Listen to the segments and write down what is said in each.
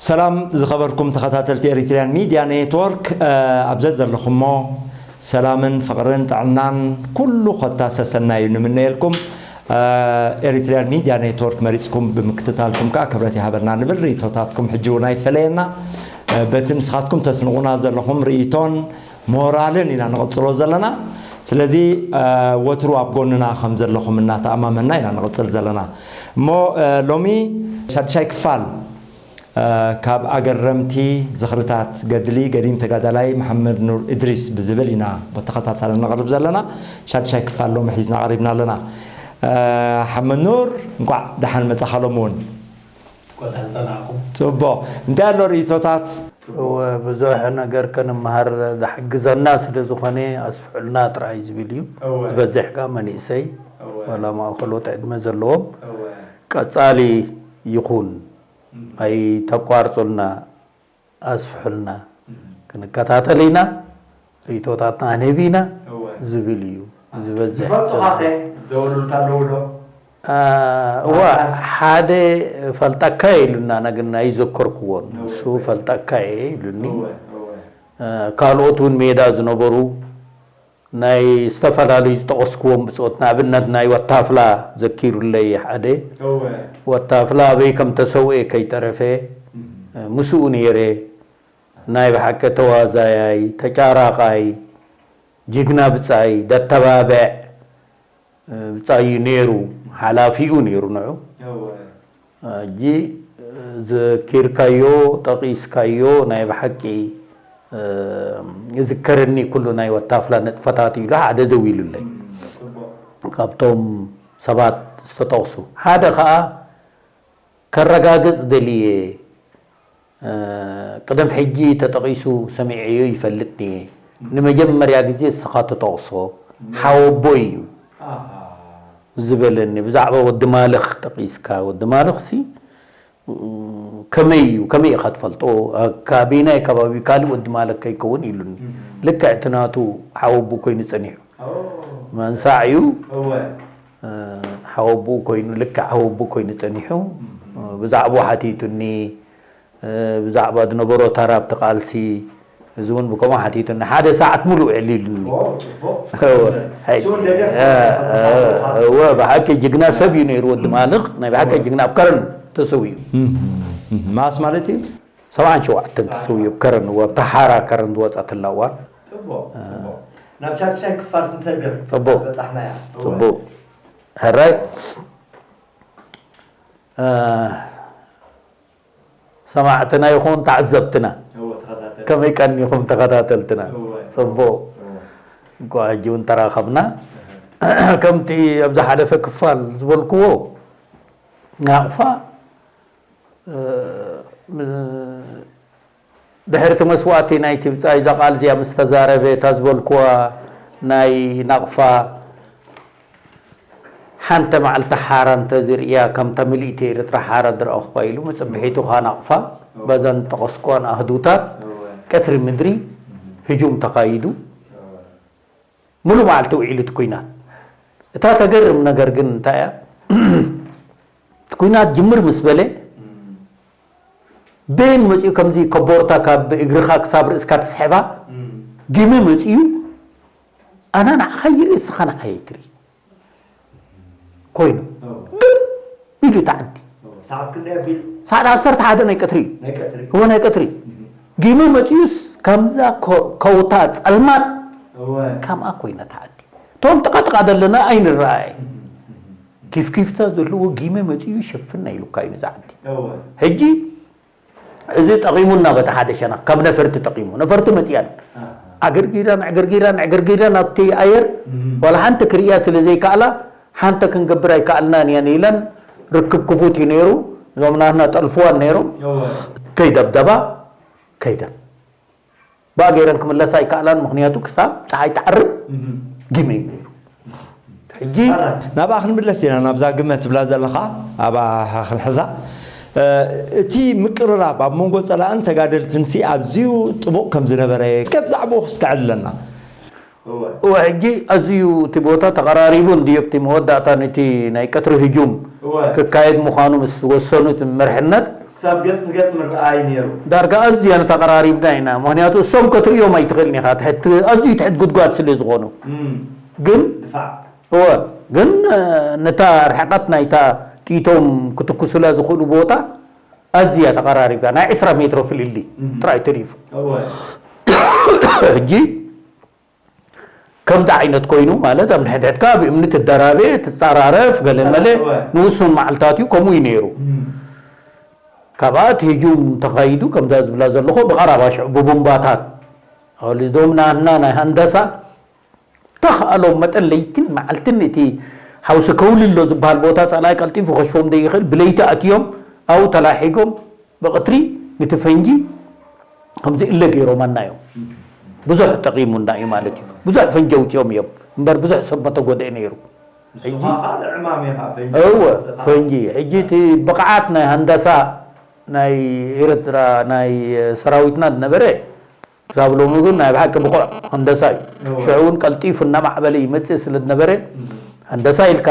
ሰላም ዝኸበርኩም ተኸታተልቲ ኤሪትሪያን ሚድያ ኔትወርክ፣ ኣብ ዘዘለኹሞ ሰላምን ፍቕርን ጥዕናን ኩሉ ኮታ ሰሰናዩ ንምነየልኩም። ኤሪትሪያን ሚድያ ኔትወርክ መሪጽኩም ብምክትታልኩም ከኣ ክብረት ይሃበልና ንብል። ርእይቶታትኩም ሕጂ እውን ኣይፈለየና። በቲ ንስኻትኩም ተስንቑና ዘለኹም ርእይቶን ሞራልን ኢና ንቕጽሎ ዘለና። ስለዚ ወትሩ ኣብ ጎንና ከም ዘለኹም እናተኣማመና ኢና ንቕጽል ዘለና። እሞ ሎሚ ሻድሻይ ክፋል ካብ ኣገረምቲ ዝኽርታት ገድሊ ገዲም ተጋዳላይ መሓመድ ኑር እድሪስ ብዝብል ኢና ብተኸታታሊ ነቕርብ ዘለና። ሻድሻይ ክፋል ሎሚ ሒዝና ቀሪብና ኣለና። ሓመድ ኑር፣ እንቋዕ ደሓን መጻኻ። ሎም እውን ቆታን ጸናዕኩም። ጽቡቕ። እንታይ ኣሎ ርእይቶታት? እወ፣ ብዙሕ ነገር ክንመሃር ዝሕግዘና ስለ ዝኾነ ኣስፍሑልና ጥራይ ዝብል እዩ። እወ። ዝበዝሕ ከኣ መንእሰይ እወ። ዋላ ማእኸሎት ዕድመ ዘለዎም እወ። ቀጻሊ ይኹን ኣይተቋርጹልና፣ ኣስፍሑልና። ክንከታተል ኢና፣ ርእይቶታትና ክንህብ ኢና ዝብል እዩ ዝበዝሕ ዝፈልጡኻ ሰብ። ከ ደወሉልካ ኣለዉ ዶ? እዋ ሓደ ፈልጠካ እየ ኢሉና፣ ግን ኣይዘከርክዎን። እሱ ፈልጠካ እየ ኢሉኒ። ካልኦት እውን ሜዳ ዝነበሩ ናይ ዝተፈላለዩ ዝጠቐስክዎም ብጾት፣ ንኣብነት ናይ ወታፍላ ዘኪሩለይ ሓደ። እወ። ወታፍላ ኣበይ ከም ተሰውኤ ከይተረፈ ምስኡ ነይረ። ናይ ብሓቂ ተዋዛያይ፣ ተጫራቓይ፣ ጅግና ብጻይ፣ ደተባብዕ ብጻይ እዩ ነይሩ፣ ሓላፊኡ ነይሩ ንዑ። እወ። ሕጂ ዘኪርካዮ፣ ጠቒስካዮ ናይ ብሓቂ ይዝከረኒ ኩሉ ናይ ወታፍላ ንጥፈታት ኢሉ ሓደ ደዊሉለይ። እም፣ ጽቡቕ። ካብቶም ሰባት ዝተጠቕሱ ሓደ ኸኣ ከረጋግጽ ደልየ፣ ቅደም ሕጂ ተጠቒሱ ሰሚዐዮ ይፈልጥንየ። ንመጀመርያ ግዜ እስኻ ትጠቕሶ ሓወቦይ እዩ። ዝበለኒ ብዛዕባ ወዲ ማልኽ ጠቒስካ፣ ወዲ ማልኽሲ ከመይ እዩ፣ ከመይ ኢኻ ትፈልጦ? ካበየናይ ከባቢ ካልእ ወዲ ማልኽ ከይከውን ኢሉኒ። ልክዕ እቲ ናቱ ሓወቡ ኮይኑ ጸኒሑ። መንሳዕ እዩ። ሓወቡኡ ኮይኑ፣ ልክዕ ሓወቡ ኮይኑ ጸኒሑ። ብዛዕባኡ ሓቲቱኒ። ብዛዕባ ዝነበሮ ተራ ኣብቲ ቃልሲ፣ እዚ እውን ብከምኡ ሓቲቱኒ። ሓደ ሰዓት ሙሉእ ኣዕሊሉኒ። ኦ፣ ጽቡቕ። እወ። ሕጂ፣ እሱ እውን ደገፍ እ፣ እ፣ እወ፣ ብሓቂ ጅግና ሰብ እዩ ነይሩ ወዲ ማልኽ። ናይ ብሓቂ ጅግና ኣብ ከረን ተሰዊኡ። እህ፣ እህ፣ እህ። መኣስ ማለት እዩ? ሰብዓን ሸውዓተን ተሰዊኡ ኣብ ከረን፣ እወ፣ ኣብታ ሓራ ከረን ዝወጸትላ እዋን። ጽቡቕ፣ ጽቡቕ። ናብ ሻድሻይ ክፋል ክንሰግር ጽቡቕ። በጻሕናያ። እወ። ጽቡቕ። ሕራይ። እ፣ ሰማዕትና ይኹን ተዓዘብትና፣ እወ፣ ተኸታተልቲ። ከመይ ቀኒኹም ተኸታተልትና? እወ። ጽቡቕ። እወ። እንኳዕ ሕጂ እውን ተራኸብና። እህ። ከምቲ ኣብ ዝሓለፈ ክፋል ዝበልክዎ፣ ናቕፋ፣ እ፣ ም-፣ ድሕሪ እቲ መስዋእቲ ናይቲ ብጻይ እዛ ቃል እዚኣ ምስ ተዛረበ፣ እታ ዝበልክዋ ናይ ናቕፋ ሓንቲ መዓልቲ ሓራ እንተ ዝርእያ፣ ከምታ ምልእቲ ኤርትራ ሓራ ዝረኣኹዋ ኢሉ መጽብሒቱ ኸኣ ናቕፋ፣ በዘን ጠቐስክዋን ኣህዱታት፣ እወ። ቀትሪ ምድሪ ህጁም ተኻይዱ። እወ። ሙሉእ መዓልቲ ውዒሉ እቲ ኲናት። እታ ተገርም ነገር ግን እንታይ እያ? እቲ ኲናት ጅምር ምስ በለ፣ እም። በየን መጺኡ ከምዚ ኮቦርታ ካብ እግርኻ ክሳብ ርእስካ ትስሕባ፣ እም። ጊመ መጺኡ፣ ኣና ንዓኻ ይርኢ፣ እስኻ ንዓይ ኣይትርኢ። ኮይኑ፣ እወ። ግን ኢሉ እቲ ዓዲ። እወ። ሰዓት ክንደይ ኣቢሉ? ሰዓት ዓሰርተ ሓደ ናይ ቀትሪ እዩ። ናይ ቀትሪ? እወ፣ ናይ ቀትሪ። እህ። ጊመ መጺኡስ፣ ከምዛ ኮ-፣ ከውታ ጸልማት፣ እወ። ከምኣ ኮይና እቲ ዓዲ። እቶም ጥቓ ጥቓ ዘለና ኣይንረኣይ። እህ፣ እህ፣ እህ። ኪፍኪፍታ ዘለዎ ጊመ መጺኡ ሽፍን ኢሉካ እዩ ነዚ ዓዲ። እወ። ሕጂ፣ እዚ ጠቒሙና በቲ ሓደ ሸነኽ፣ ካብ ነፈርቲ ጠቒሙ። ነፈርቲ መጺኣን። ኣሃ። ኣገርጊራን፣ ኣዕገርጊራን፣ ኣዕገርጊራን ኣብቲ ኣየር፣ እም። ዋላ ሓንቲ ክርእያ ስለ ዘይከኣላ፣ ሓንቲ ክንገብር ኣይከኣልናን እየን ኢለን፣ ርክብ ክፉት እዩ ነይሩ። እዞም ናትና ጠልፍዋን ነይሮም። እወ። ከይደብደባ፣ ከይደን። ብኣ ገይረን ክምለሳ ኣይከኣላን፣ ምኽንያቱ ክሳብ ጸሓይ ትዓርብ እም። ጊመ እዩ ነይሩ። ሕጂ ናብኣ ክንምለስ ኢና፣ ናብዛ ግመ ትብላ ዘለኻ፣ ኣብኣ ክንሕዛ። እቲ ምቅርራብ ኣብ መንጎ ጸላእን ተጋደልትን ሲ ኣዝዩ ጥቡቕ ከም ዝነበረ እስከ ብዛዕባኡ ክስከዐለና። እወ ሕጂ ኣዝዩ እቲ ቦታ ተቐራሪቡ እንድዮ ኣብቲ መወዳእታ ነቲ ናይ ቀትሪ ህጁም ክካየድ ምዃኑ ምስ ወሰኑ እቲ መርሕነት ክሳብ ገጽ ንገጽ ምርኣይ ነይሩ። ዳርጋ ኣዝያ ንተቐራሪብና ኢና ምክንያቱ እሶም ከትርእዮም ኣይትኽእልን ኢኻ ትሕቲ ኣዝዩ ትሕት ጉድጓድ ስለ ዝኾኑ ግን እወ ግን ነታ ርሕቐት ናይታ ጥይቶም ክትኩሱላ ዝኽእሉ ቦታ ኣዝያ ተቐራሪብካ ናይ ዕስራ ሜትሮ ፍልሊ ጥራይ ተሪፉ ሕጂ ከምዚ ዓይነት ኮይኑ ማለት ኣብ ንሕድሕድካ ብእምኒ ትደራበ ትፀራረፍ ገለመለ ንውሱን መዓልታት እዩ ከምኡ እዩ ነይሩ ካብኣ እቲ ህጁም ተኻይዱ ከምዛ ዝብላ ዘለኹ ብቐራባ ሽዑ ብቡምባታት ኣውሊዶም ናህና ናይ ሃንደሳ ተኽኣሎም መጠን ለይትን መዓልትን እቲ ሓውሲ ከውሊ ኣሎ ዝበሃል ቦታ ፀላኢ ቀልጢፉ ከሽፎም ዘይኽእል ብለይቲ ኣትዮም ኣብኡ ተላሒጎም ብቕትሪ ንቲ ፈንጂ ከምዚ እለ ገይሮማና እዮም ብዙሕ ጠቂሙና እዩ ማለት እዩ ብዙሕ ፈንጂ ኣውፅኦም እዮም እምበር ብዙሕ ሰብ መተጎድአ ነይሩ እወ ፈንጂ ሕጂ እቲ ብቕዓት ናይ ሃንደሳ ናይ ኤርትራ ናይ ሰራዊትና ዝነበረ ክሳብ ሎሚ ግን ናይ ብሓቂ ብቑዕ ሃንደሳ እዩ ሽዑ እውን ቀልጢፉ እናማዕበለ ይመፅእ ስለ ዝነበረ ሃንደሳ ኢልካ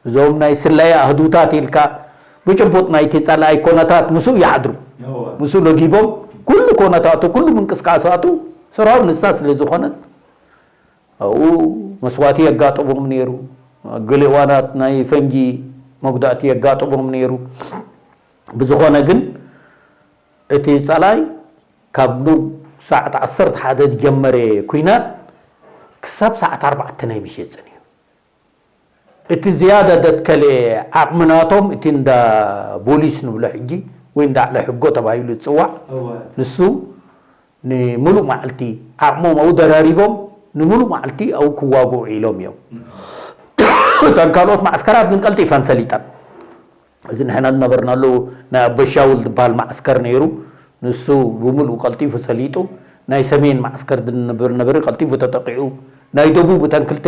እዞም ናይ ስለያ ኣህዱታት ኢልካ ብጭቡጥ ናይቲ ጸላኣይ ኮነታት ምስኡ ይሓድሩ ምስኡ ለጊቦም ኩሉ ኮነታቱ ኩሉ ምንቅስቃሳቱ ስራው ንሳ ስለ ዝኾነት ኣብኡ መስዋእቲ የጋጥሞም ነይሩ ገለ እዋናት ናይ ፈንጂ መጉዳእቲ የጋጥሞም ነይሩ ብዝኾነ ግን እቲ ጸላይ ካብ ኑብ ሰዓት ዓሰርተ ሓደ ዝጀመረ ኲናት ክሳብ ሰዓት ኣርባዕተ ናይ ምሸት ጸኒሑ። እቲ ዝያዳ ዘድከለ ዓቕሚ ናቶም እቲ እንዳ ቦሊስ ንብሎ ሕጂ ወይ እንዳ ዕለ ሕጎ ተባሂሉ ዝጽዋዕ ንሱ ንምሉእ መዓልቲ ዓቕሞም ኣብኡ ደራሪቦም ንምሉእ መዓልቲ ኣብኡ ክዋግኡ ውዒሎም እዮም። እተን ካልኦት ማዕስከራት ግን ቀልጢፈን ሰሊጠን። እዚ ንሕና ዝነበርናሉ ናይ ኣበሻውል ዝበሃል ማዕስከር ነይሩ። ንሱ ብምሉኡ ቀልጢፉ ሰሊጡ። ናይ ሰሜን ማዕስከር ዝንብር ነብሪ ቀልጢፉ ተጠቂዑ። ናይ ደቡብ እተን ክልተ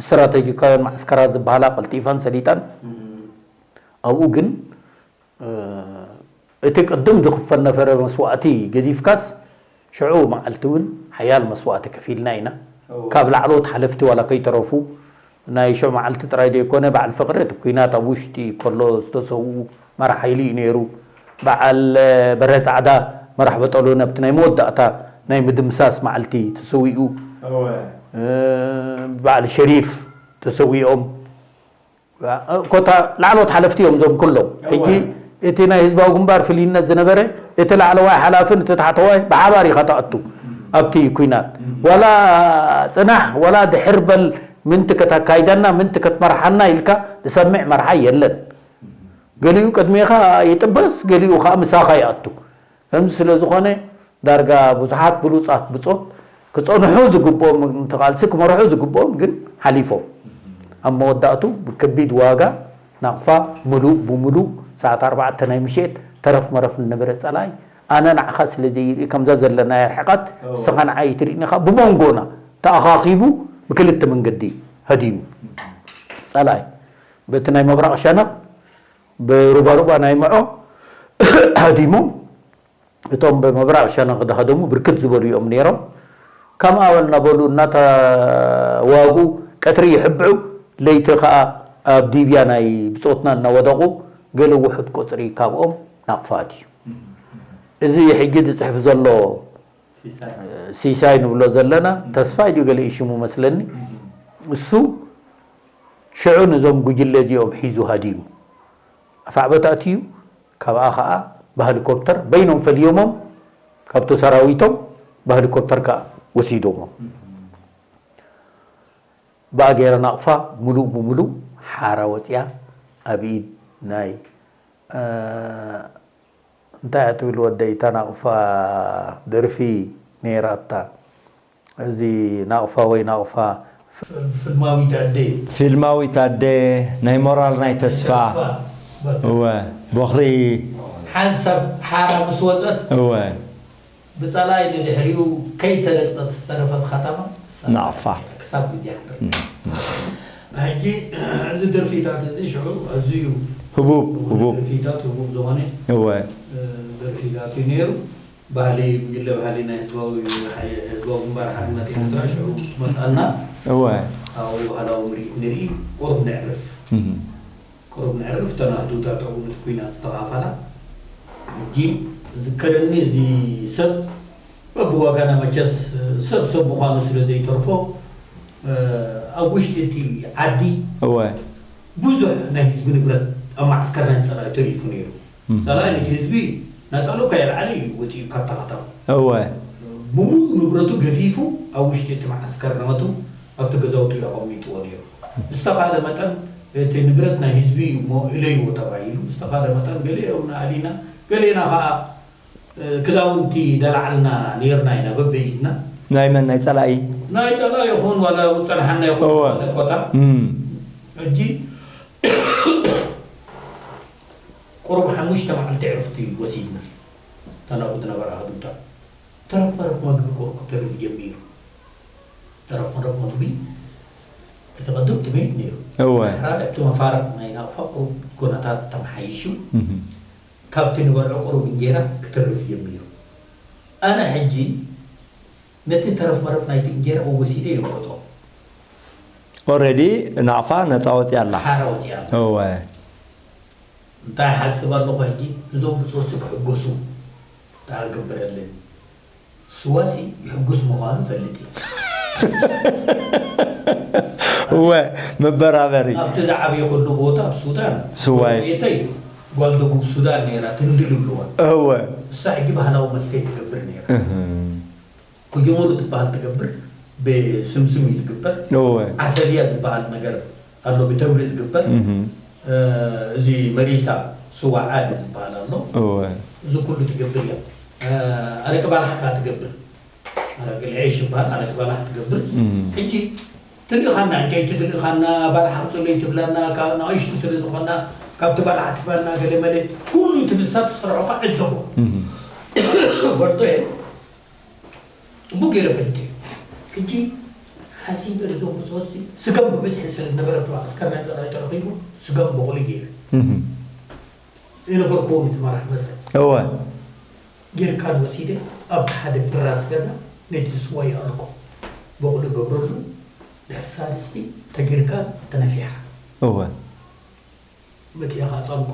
ስትራተጂካውያን ማዕስከራት ዝበሃላ ቀልጢፈን ሰሊጠን። ኣብኡ ግን እቲ ቅድም ዝኽፈል ነበረ መስዋእቲ ገዲፍካስ ሽዑ መዓልቲ እውን ሓያል መስዋእቲ ከፊልና ኢና። ካብ ላዕሎት ሓለፍቲ ዋላ ከይተረፉ ናይ ሽዑ መዓልቲ ጥራይ ዘይኮነ በዓል ፍቕሪ እቲ ኲናት ኣብ ውሽጢ ከሎ ዝተሰውኡ መራሕ ሓይሊ እዩ ነይሩ። በዓል በረ ፃዕዳ መራሕ በጠሎን ኣብቲ ናይ መወዳእታ ናይ ምድምሳስ መዓልቲ ተሰዊኡ። በዓል ሸሪፍ ተሰዊኦም። ኮታ ላዕሎት ሓለፍቲ እዮም እዞም ኩሎም ሕጂ እቲ ናይ ህዝባዊ ግንባር ፍልይነት ዝነበረ እቲ ላዕለዋይ ሓላፍን እቲ ታሕተዋይ ብሓባር ኢኻ ተኣቱ ኣብቲ ኩናት ዋላ ፅናሕ ዋላ ድሕር በል ምንቲ ከተካይደና ምንቲ ክትመርሓና ኢልካ ዝሰምዕ መርሓ የለን ገሊኡ ቅድሜኻ ይጥበስ ገሊኡ ከዓ ምሳኻ ይኣቱ ከምዚ ስለ ዝኾነ ዳርጋ ብዙሓት ብሉፃት ብፆት ክፀንሑ ዝግብኦም ቃልሲ ክመርሑ ዝግብኦም ግን ሓሊፎም ኣብ መወዳእቱ ብከቢድ ዋጋ ናቕፋ ምሉእ ብምሉእ ሰዓት ኣርባዕተ ናይ ምሸት ተረፍ መረፍ ዝነበረ ፀላኢ ኣነ ንዓኻ ስለ ዘይርኢ ከምዛ ዘለናያ ርሕቐት ንስኻ ንዓይ ኣይትርእን ኢኻ ብመንጎና ተኣኻኺቡ ብክልተ መንገዲ ሃዲሙ ፀላኢ በቲ ናይ ምብራቕ ሸነኽ ብሩባሩባ ናይ ምዖ ሃዲሞም እቶም ብምብራቕ ሸነኽ ዝሃደሙ ብርክት ዝበሉ እዮም ነይሮም። ከምኣ እናበሉ እናተዋግኡ ቀትሪ ይሕብዑ፣ ለይቲ ኸኣ ኣብ ዲብያ ናይ ብጾትና እናወደቑ ገለ ውሑድ ቁጽሪ ካብኦም ናቕፋ ኣትዩ። እዚ ሕጂ ዝጽሕፍ ዘሎ ሲሳይ ንብሎ ዘለና ተስፋይ ድዩ ገለ እዩ ሽሙ መስለኒ። እሱ ሽዑ ነዞም ጉጅለ እዚኦም ሒዙ ሃዲሙ ኣፋዕበት ኣትዩ። ካብኣ ኸዓ ብሃሊኮፕተር በይኖም ፈልዮሞም ካብቲ ሰራዊቶም ብሃሊኮፕተር ከዓ ወሲዶሞም። ብኣ ገይረ ናቕፋ ሙሉእ ብሙሉእ ሓራ ወፂኣ ኣብ ኢድ ናይ እንታይ እያ ትብል ወደይ እታ ናቕፋ ደርፊ ነይራታ። እዚ ናቕፋ ወይ ናቕፋ ፍልማዊት ኣደ ፍልማዊት ኣደ ናይ ሞራል ናይ ተስፋ እወ ቦኽሪ ሓንሳብ ሓራ ምስ ወፀት እወ ብፀላይ ንድሕሪኡ ከይተረግፀት ዝተረፈት ከተማ ናቕፋ ክሳብ ግዜ ሓድር ሕጂ እዚ ደርፊታት እዚ ሽዑ ኣዝዩ ህቡብ ህቡብ ደርፊታት ህቡብ ዝኾነ እወ ደርፊታት እዩ ነይሩ። ባህሊ ጉጅለ ባህሊ ናይ ህዝባዊ ህዝባዊ ግንባር ሓርነት ኤርትራ ሽዑ መፅኣና እወ ካብኡ ባህላዊ ምርኢት ንርኢ። ቁሩብ ነዕርፍ እህም። ቁሩብ ነዕርፍ። ተናህዱታት ኣብኡ ነቲ ኲናት ዝተኻፈላ። ሕጂ ዝከረኒ እዚ ሰብ በብዋጋና መቸስ ሰብ ሰብ ምዃኑ ስለ ዘይተርፎ ኣብ ውሽጢ እቲ ዓዲ እወ ብዙሕ ናይ ህዝቢ ንብረት ኣብ መዓስከር ናይ ጸላኢ ተሪፉ ነይሩ። እም። ጸላኢ ነቲ ህዝቢ ናጻ ሉካ የልዓለ እዩ ወጺኡ ካብታ ከተማ። እወ። ብምሉእ ንብረቱ ገፊፉ ኣብ ውሽጢ እቲ መዓስከር ናቱ ኣብቲ ገዛውቱ እዩ ኣቐሚጥዎ ነይሩ። ብዝተኻለ መጠን እቲ ንብረት ናይ ህዝቢ እዩ እሞ እለይዎ ተባሂሉ። ብዝተኻለ መጠን ገሊኦም ንኣሊና ገሌና ኸኣ ክዳውንቲ ደላዓልና ነይርና ኢና በበኢድና። ናይ መን ናይ ጸላኢ? ናይ ጸላኢ ይኹን ዋላ ዝጸንሓና ይኹን እወ። ዝኾነ ኮታ እም። ሕጂ ቁሩብ ሓሙሽተ መዓልቲ ዕርፍቲ ወሲድና። እታ ናብኡ ዝነበራ ኣህዱታ ተረፍ መረፍ መግቢ ቁሩብ ክትርፍ ጀሚሩ። ተረፍ መረፍ መግቢ እቲ ቅድም ጥሜት ነይሩ። እወ። ድሕራ እቲ መፋርቕ ናይ ናቕፋ ቁሩብ ኩነታት ተመሓይሹ። እም። ካብቲ ንበልዖ ቁሩብ እንጌራ ክትርፍ ጀሚሩ። ኣነ ሕጂ ነቲ ተረፍ መረፍ ናይቲ እንጌራ ወሲደ ይርገጾ። ኦረዲ ናቕፋ ነፃ ወፂኣ ኣላ። ሓራ ወፂኣ ኣላ። እወ። እንታይ ሓስብ ኣለኹ ሕጂ እዞም ብፆሲ ክሕጎሱ እንታይ ክገብረለን ስዋሲ ይሕጉስ ምዃኑ ፈልጥ እየ። እወ መበራበሪ። ኣብቲ ዝዓበየኩሉ ቦታ ኣብ ሱዳን ስዋይ። ጎረቤተይ ጓል ደቡብ ሱዳን ነይራ ትንድል ይብልዋ። እወ። እሳ ሕጂ ባህላዊ መስተ ትገብር ነይራ። እህ። ኩጅሙሩ ትበሃል ትገብር ብስምስም እዩ ዝግበር። እወ። ዓሰልያ ዝበሃል ነገር ኣሎ ብተምሪ ዝግበር። እህ። እዚ መሪሳ ስዋ ዓዲ ዝበሃል ኣሎ። እወ። እዚ ኩሉ ትገብር እያ። ኣረቂ ባላሕ ከዓ ትገብር። ኣረቂ ልዒሽ ይበሃል ኣረቂ ባላሕ ትገብር። እህ። ሕጂ ትልእኻና ዕንጨይቲ ትልእኻና ባላሕ ኣምፅለይ ትብላና ካብ ንኣሽቱ ስለ ዝኾና ካብቲ ባላሕ ትባና ገለ መለ ኩሉ እቲ ንሳ ትሰርሖ ከዓ ዕዘቦ እህ። ፈልጦ እየ። ጽቡቅ ገይረ ፈሊጠ። ሕጂ ሓሲበ እዞም ብጾትሲ ስገም ብብዝሒ ስለ ዝነበረ እቲ መዓስከር ናይ ጸላኢ ተረኺቡ ስገም በቑሊ ገይረ። እህ። ኣይነበርኩዎን እቲ መራሕ መስርዕ። እወ። ጀሪካን ወሲደ ኣብ ሓደ ፍራስ ገዛ ነቲ ስዋ ይኣልኮ። በቑሊ ገብረሉ ድሕሪ ሳልስቲ እታ ጀሪካን ተነፊሓ። እወ። መጺኣ ኸኣ ጸምቋ።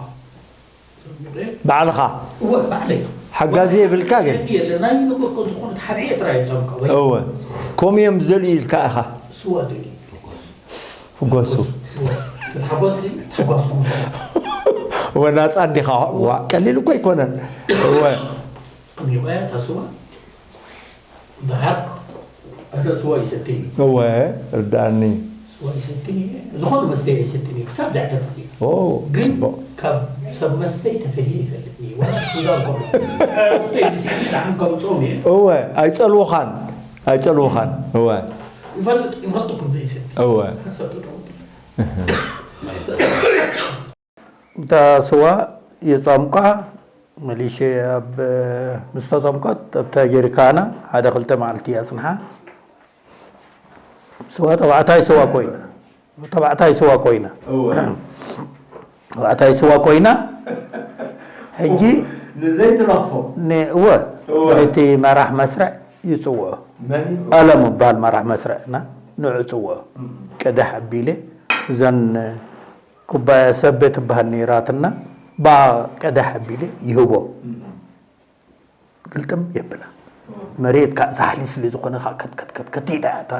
ባዕልኻ? እወ፣ ባዕለይ። ሓጋዚ የብልካ ግን? የለ፣ ናይ ንብርኮ ዝኾነ ተሓቢኤ ጥራይ እየ ጸምቋ። ወይ እወ። ከምኡ እዮም ዝደልዩ ኢልካ ኢኻ? ስዋ ደልዩ። ፍጎሱ። ስዋ። እቲ ሓጎስ፣ እቲ ሓጎስ ክውስን። እወ፣ ናጻ እንዲኻ። ዋ፣ ቀሊል እኮ ኣይኮነን። እወ። እኒኦ እያ እታ ስዋ። ደሓር ኣደ ስዋ ይሰትይ እዩ። እወ፣ ርድኣኒ። ስዋ ይሰትይ እየ። ዝኾነ መስተ ኣይሰትን እየ። ክሳብ ዝዕደግ እዚ። ኦ፣ ግን ጽቡቕ። ካብ ሰብ መስተ ተፈልየ ይፈልጥኒ። ዋላ ሱዳን ከምኡ። ወቅተይ ብስዕሊ ደሓን ከምጾም እየ። እወ፣ ኣይጸልውኻን። ኣይጸልውኻን። እወ። ይፈልጥ፣ ይፈልጡ ከም ዘይሰቲ። እወ። ሓሳብ ተጠውጥ። እታ ስዋ የጻምቋ፣ መሊሸ ኣብ፣ ምስ ተጻምቋት ኣብታ ጀሪካና ሓደ ክልተ መዓልቲ እያ ጽንሓ። ስዋ ተባዕታይ ስዋ ኮይና፣ ተባዕታይ ስዋ ኮይና፣ እወ። ተባዕታይ ስዋ ኮይና፣ ሕጂ ንዘይትነኽፎ። ን-፣ እወ፣ እወ። ነቲ መራሕ መስርዕ ይጽውዖ። መን እዩ? ኣለም እበሃል መራሕ መስርዕና፣ ንዑ ጽውዖ። እም። ቅዳሕ ኣቢለ፣ እዘን ኩባያ ሰበ ትበሃል ነይራትና፣ ብኣ ቀዳሕ ኣቢለ ይህቦ። እም። ግልጥም የብላ። እወ። መሬት ከዓ ዛሕሊ ስለ ዝኾነ ከዓ ከት ከት ከት ከት ኢላ እያ እታ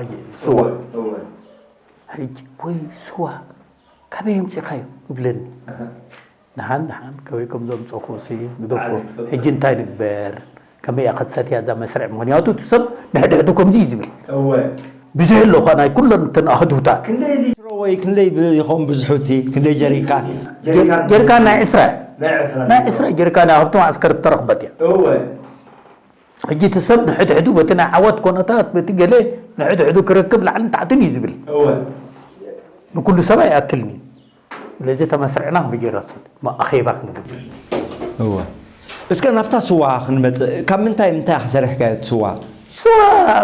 ስዋ። እወ፣ እወ። ሕጂ፣ "ወይ ስዋ፣ ካበይ ኣምጺእካዮ?" ይብለኒ። ኣሃ። ደሓን፣ ደሓን፣ ከመይ ከም ዘምጸኹሲ ግደፎ። ዓቢ ፍቕሪ። ሕጂ እንታይ ንግበር? ከመይ እያ ክትሰትያ እዛ መስርዕ? ምኽንያቱ እቲ ሰብ ንሕድሕዱ ከምዚ እዩ ዝብል። እወ። ብዙሕ ኣሎ ኸ ናይ ኩለን እተን ኣህዱታት። ክንደይ ሊትሮ ወይ ክንደይ ብ-፣ ይኸውን ብዝሑ እቲ? ክንደይ ጀሪካን? ጀሪካን ጀሪካን ናይ ዕስራ። ናይ ዕስራ ናይ ሊትሮ። ዕስራ ጀሪካን እያ፣ ኣብቲ መዓስከር ዝተረኽበት እያ። እወ። ሕጂ እቲ ሰብ ንሕድሕዱ በቲ ናይ ዓወት ኮነታት፣ በቲ ገለ ንሕድሕዱ ክረክብ ላዕልን ታሕትን እዩ ዝብል። እወ። ንኩሉ ሰብ ኣይኣክልን እዩ። ስለዚ ተመስሪዕና ክንደይ ጌርና ትሰቲ? ማ ኣኼባ ክንገብር። እወ። እስከ ናብታ ስዋ ክንመጽእ፣ ካብ ምንታይ ምንታይ ኢኻ ሰሪሕካዮ እቲ ስዋ? ስዋ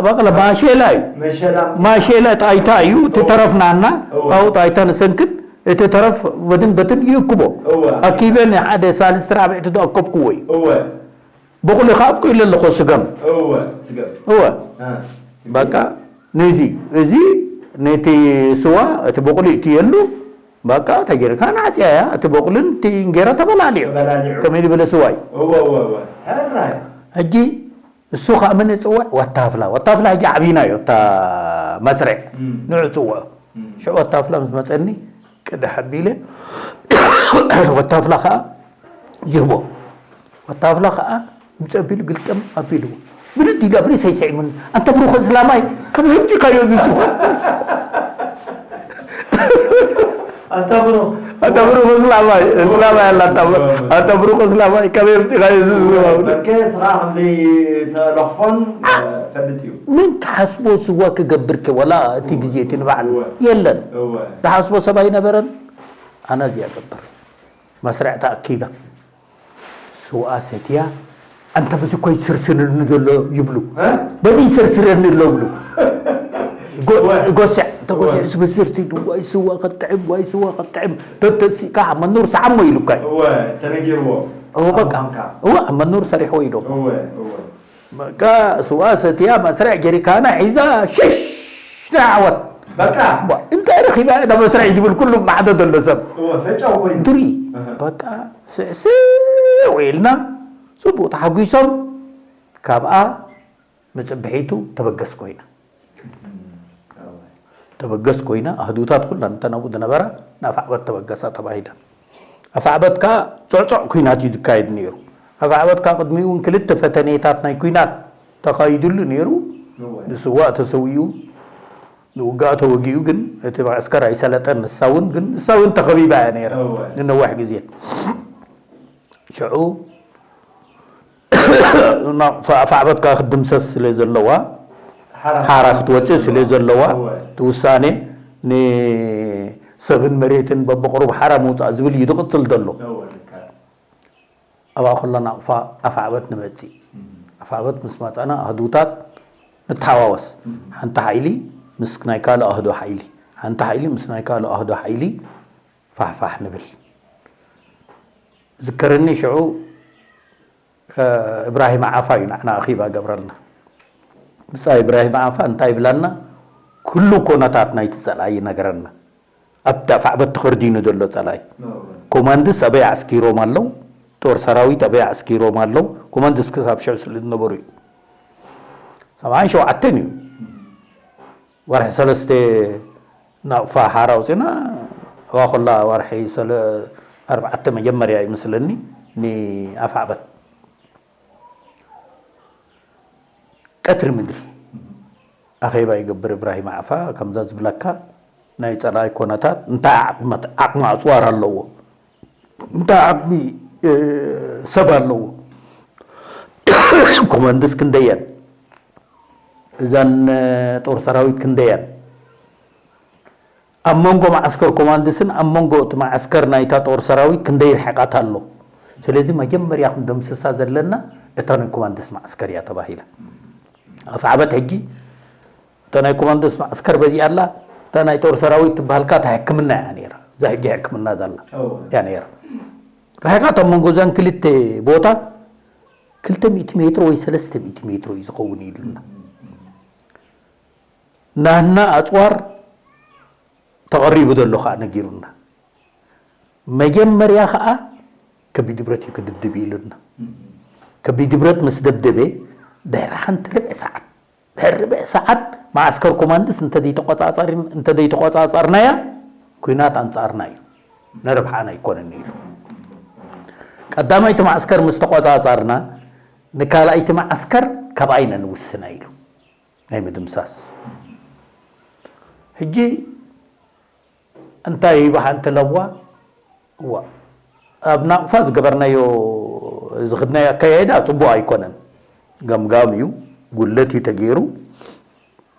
ባቕላ ማሼላ እዩ። መሸላ። ማሼላ ጣይታ እዩ፣ እቲ ተረፍናና፣ እወ። ካብኡ ጣይታ ንሰንክት፣ እቲ ተረፍ በትን በትን ይእክቦ። ኣኪበ ንሓደ ሳልስቲ ራብዕቲ ዝኣከብክዎ እዩ። በቑሊ ከኣ ኣብቂዑ ኣለኹ ስገም። እወ፣ በቃ፣ ነዚ፣ እዚ ነቲ ስዋ፣ እቲ በቑሊ እትየሉ፣ በቃ፣ እታ ጀሪካን ዓጽያ እያ፣ እቲ በቑልን እቲ እንጌራ ተበላሊዑ። ተበላሊዑ። ከመይ ዝበለ ስዋ እዩ? እወ፣ እወ፣ እወ። ሕራይ። ሕጂ እሱ ከኣ መን ይጽውዕ? ወታፍላ። ወታፍላ ሕጂ ዓብይናዮ፣ እታ መስርዕ። እም። ንዑ ጽውዖ። እም። ሽዑ ወታፍላ ምስ መጸኒ፣ ቅድሕ ኣቢለ፣ ወታፍላ ከኣ ይህቦ። ወታፍላ ከኣ ምጽእ ኣቢሉ ግልጥም ኣቢልዎ። ብድድ ኢሉ ኣብ ርእሰይ ስዒሙኒ። "ኣንታ ብሩኽ እስላማይ፣ ከመይ ኣምጺእካዮ እዚ ስዋ?" ኣንታ ብሩኽ። ኣንታ ብሩኽ እስላማይ፣ እስላማይ ኣላ፣ ኣንታ ብሩ-፣ ኣንታ ብሩኽ እስላማይ፣ ከመይ ኣምጺእካዮ እዚ ስዋ? በልከ ስኻ ከም ዘይተለኽፎን፣ እ፣ ፈልጥ እዩ። ምን ትሓስቦ ስዋ ክገብር ከ፣ ወላ እቲ ግዜ እቲ ንባዕሉ እወ። የለን። እወ። ዝሓስቦ ሰብ ኣይነበረን። ኣነ እዚኣ ገብር። መስርዕ ተኣኪባ። ስውኣ ሰትያ፣ "ኣንታ በዚ እኮ ይስርስረኒ ዘሎ" ይብሉ። እ? "በዚ ይስርስረኒ ኣሎ" ይብሉ። ጎ-፣ እወ። ጎስዕ፣ ተጎስዕ እወ። ስብስርቲ፣ "ዋይ ስዋ ከጥዕም፣ ዋይ ስዋ ከጥዕም፣ ተተሲእካ መኑር ሰዓሞ" ኢሉካ እዩ። እወ፣ ተነጊርዎ። እወ፣ በቃ። ኣምሃምካ። እወ፣ መኑር ሰሪሕዎ ኢሎም። እወ፣ እወ። በቃ፣ ስዋ ሰትያ፣ መስርዕ ጀሪካና ሒዛ፣ ሽሽ፣ ናይ ዓወት። በቃ። ባ-፣ እንታይ ረኺባ እያ እታ መስርዕ ዝብል ኩሉ ማዕዶ ዘሎ ሰብ። እወ፣ ፈጫው ኮይኑ። ድሪ። እህ። በቃ፣ ስዕስዕ ኢልና፣ ጽቡቕ ተሓጒሶም፣ ካብኣ ንጽብሒቱ ተበገስ ኮይና። እወ። ተበገስ ኮይና፣ ኣህዱታት ኩለን እተን ኣብኡ ዝነበራ፣ ንኣፍዓበት ተበገሳ ተባሂለን። ኣፍዓበት ከኣ ጽዕጹዕ ኲናት እዩ ዝካየድ ነይሩ። ኣፍዓበት ከኣ ቅድሚኡ እውን ክልተ ፈተኔታት ናይ ኲናት ተኻይዱሉ ነይሩ። እወ። ንስዋእ ተሰዊኡ፣ ንውግኣ ተወጊኡ፣ ግን እቲ መዐስከር ኣይሰለጠን። ንሳ እውን፣ ግን ንሳ እውን ተኸቢባ እያ ነይራ እወ። ንነዋሕ ግዜ። ሽዑ ናቕፋ ኣፍዓበት ከኣ ክትድምሰስ ስለ ዘለዋ፣ ሓራ ሓራ ክትወጽእ ስለ ዘለዋ፣ እወ። እቲ ውሳኔ ንሰብን መሬትን በብቕሩብ ሓራ ምውጻእ ዝብል እዩ ዝቕጽል ዘሎ። እወ፣ ልክዕ። ኣብኣ ከላ ናቕፋ ኣፍዓበት ንመጽእ። እም። ኣፍዓበት ምስ መጻና ኣህዱታት ንተሓዋወስ። እም። ሓንቲ ሓይሊ ምስ ናይ ካልእ ኣህዶ ሓይሊ፣ ሓንቲ ሓይሊ ምስ ናይ ካልእ ኣህዶ ሓይሊ ፋሕፋሕ ንብል። ዝከረኒ ሽዑ፣ እ፣ እብራሂም ዓፋ እዩ ንዓና ኣኺባ ገብረልና። ብጻይ እብራሂም ዓፋ እንታይ ይብላና? ኩሉ ኮነታት ናይቲ ጸላኢ ይነግረና። ኣብቲ ኣፍዓበት ተኸርዲኑ ዘሎ ጸላኢ። ኮማንድስ ኣበይ ኣዕስኪሮም ኣለዉ? ጦር ሰራዊት ኣበይ ኣዕስኪሮም ኣለዉ? ኮማንድስ ክሳብ ሽዑ ስለ ዝነበሩ እዩ። ሰብዓን ሸውዓተን እዩ። ወርሒ ሰለስተ ናቕፋ ሓራ ኣውፂና፣ ኣብኣ ኮላ ወርሒ ሰለ-፣ ኣርባዕተ መጀመርያ ይመስለኒ፣ ንኣፍዓበት ቀትሪ ምድሪ ኣኼባ ይገብር እብራሂም ዓፋ። ከምዛ ዝብለካ ናይ ጸላኢ ኮነታት እንታይ ዓቕመት-፣ ዓቕሚ ኣጽዋር ኣለዎ፣ እንታይ ዓቕሚ፣ እ፣ ሰብ ኣለዎ፣ ኮመንድስ ክንደየን፣ እዘን፣ እ፣ ጦር ሰራዊት ክንደየን፣ ኣብ መንጎ መዓስከር ኮማንድስን ኣብ መንጎ እቲ መዓስከር ናይታ ጦር ሰራዊት ክንደይ ርሕቐት ኣሎ? ስለዚ መጀመርያ ክንደምስሳ ዘለና እታ ናይ ኮማንድስ መዓስከር እያ ተባሂላ። ኣፍዓበት ሕጂ እታ ናይ ኮማንድስ መዓስከር በዚኣ ኣላ፣ እታ ናይ ጦር ሰራዊት ትበሃል ከኣ እታ ሕክምና እያ ነይራ። እዛ ሕጂ ሕክምና ዘላ እወ። እያ ነይራ። ርሕቐት ኣብ መንጎ እዘን ክልተ ቦታ ክልተ ሚእቲ ሜትሮ ወይ ሰለስተ ሚእቲ ሜትሮ እዩ ዝኸውን ኢሉና። ናህና ኣጽዋር ተቐሪቡ ዘሎ ኸኣ ነጊሩና። መጀመርያ ኸኣ ከቢድ ብረት እዩ ክድብድብ ኢሉና። ከቢድ ብረት ምስ ደብደበ ድሕሪ ሓንቲ ርብዒ ሰዓት፣ ድሕሪ ርብዒ ሰዓት መዓስከር ኮማንድስ እንተዘይተቆጻጸር-፣ እንተዘይተቆጻጸርናያ ኲናት ኣንጻርና እዩ፣ ንረብሓና ኣይኮነን ኢሉ። ቀዳማይቲ መዓስከር ምስ ተቆጻጸርና ንካልኣይቲ መዓስከር ካብኣ ኢና ንውስና ኢሉ። ናይ ምድምሳስ። ሕጂ እንታይ ይበሃል እንተለዋ፣ እዋ፣ ኣብ ናቕፋ ዝገበርናዮ፣ ዝኸድናዮ ኣከያይዳ ጽቡቕ ኣይኮነን። ገምጋም እዩ፣ ጉድለት እዩ ተገይሩ።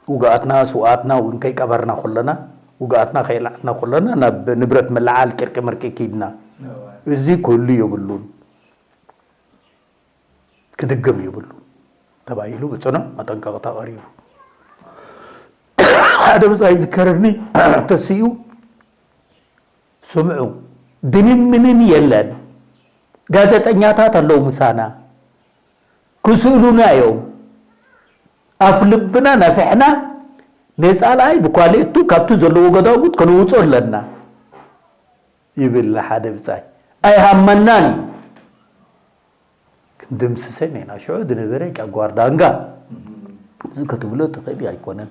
ውግኣትና፣ ስውኣትና እውን ከይቀበርና ከለና፣ ውግኣትና ከየልዓልና ከለና፣ ናብ ንብረት ምልዓል ቅርቂ ምርቂ ኪድና። እዋ። እዚ ክህሉ የብሉን። ክድገም የብሉን ተባሂሉ ብጽኑዕ መጠንቀቕታ ቀሪቡ። ሓደ ብጻይ ይዝከረኒ፣ ተሲኡ ስምዑ፣ ድንን ምንን የለን። ጋዜጠኛታት ኣለዉ ምሳና። ክስእሉና እዮም። ኣፍ ልብና ነፊሕና ንጻልኣይ ብኳሌቱ ካብቲ ዘለዎ ገዳጉድ ከነውጾ ኣለና ይብል ሓደ ብጻይ። ኣይሃመናን እዩ። ክንድምስሰን ኢና። ሽዑ ዝነበረ ጨጓር ዳንጋ እዚ ክትብሎ ትኽእል ኣይኮነን።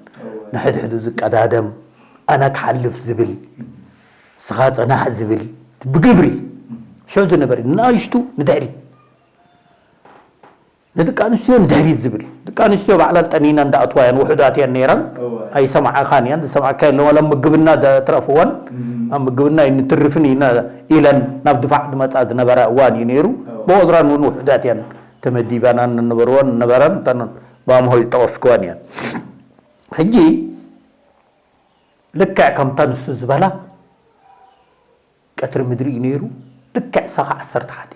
ንሕድሕዱ ዝቀዳደም፣ ኣነ ክሓልፍ ዝብል፣ ስኻ ጽናሕ ዝብል፣ ብግብሪ ሽዑ ዝነበረ ንኣሽቱ ንድሕሪት፣ ንደቂ ኣንስትዮ ንድሕሪት ዝብል፣ ደቂ ኣንስትዮ ባዕላ ጠኒና እንዳኣትዋ እየን ውሑዳት እየን ነይረን። ኣይሰማዓኻን እየን፣ ዝሰማዕካ የለን፣ ዋላ ምግብና ትረፍወን ኣብ ምግብና ይንትርፍን ኢና ኢለን ናብ ድፋዕ ዝመፃ ዝነበራ እዋን እዩ ነይሩ። ብኦዝራን እውን ውሑዳት እየን ተመዲባና ንነበርወን ነበረን እተን ብኣምሆ ይጠቐስክወን እየን። ሕጂ ልክዕ ከምታ ንሱ ዝበላ ቀትሪ ምድሪ እዩ ነይሩ። ልክዕ ሳኻ ዓሰርተ ሓደ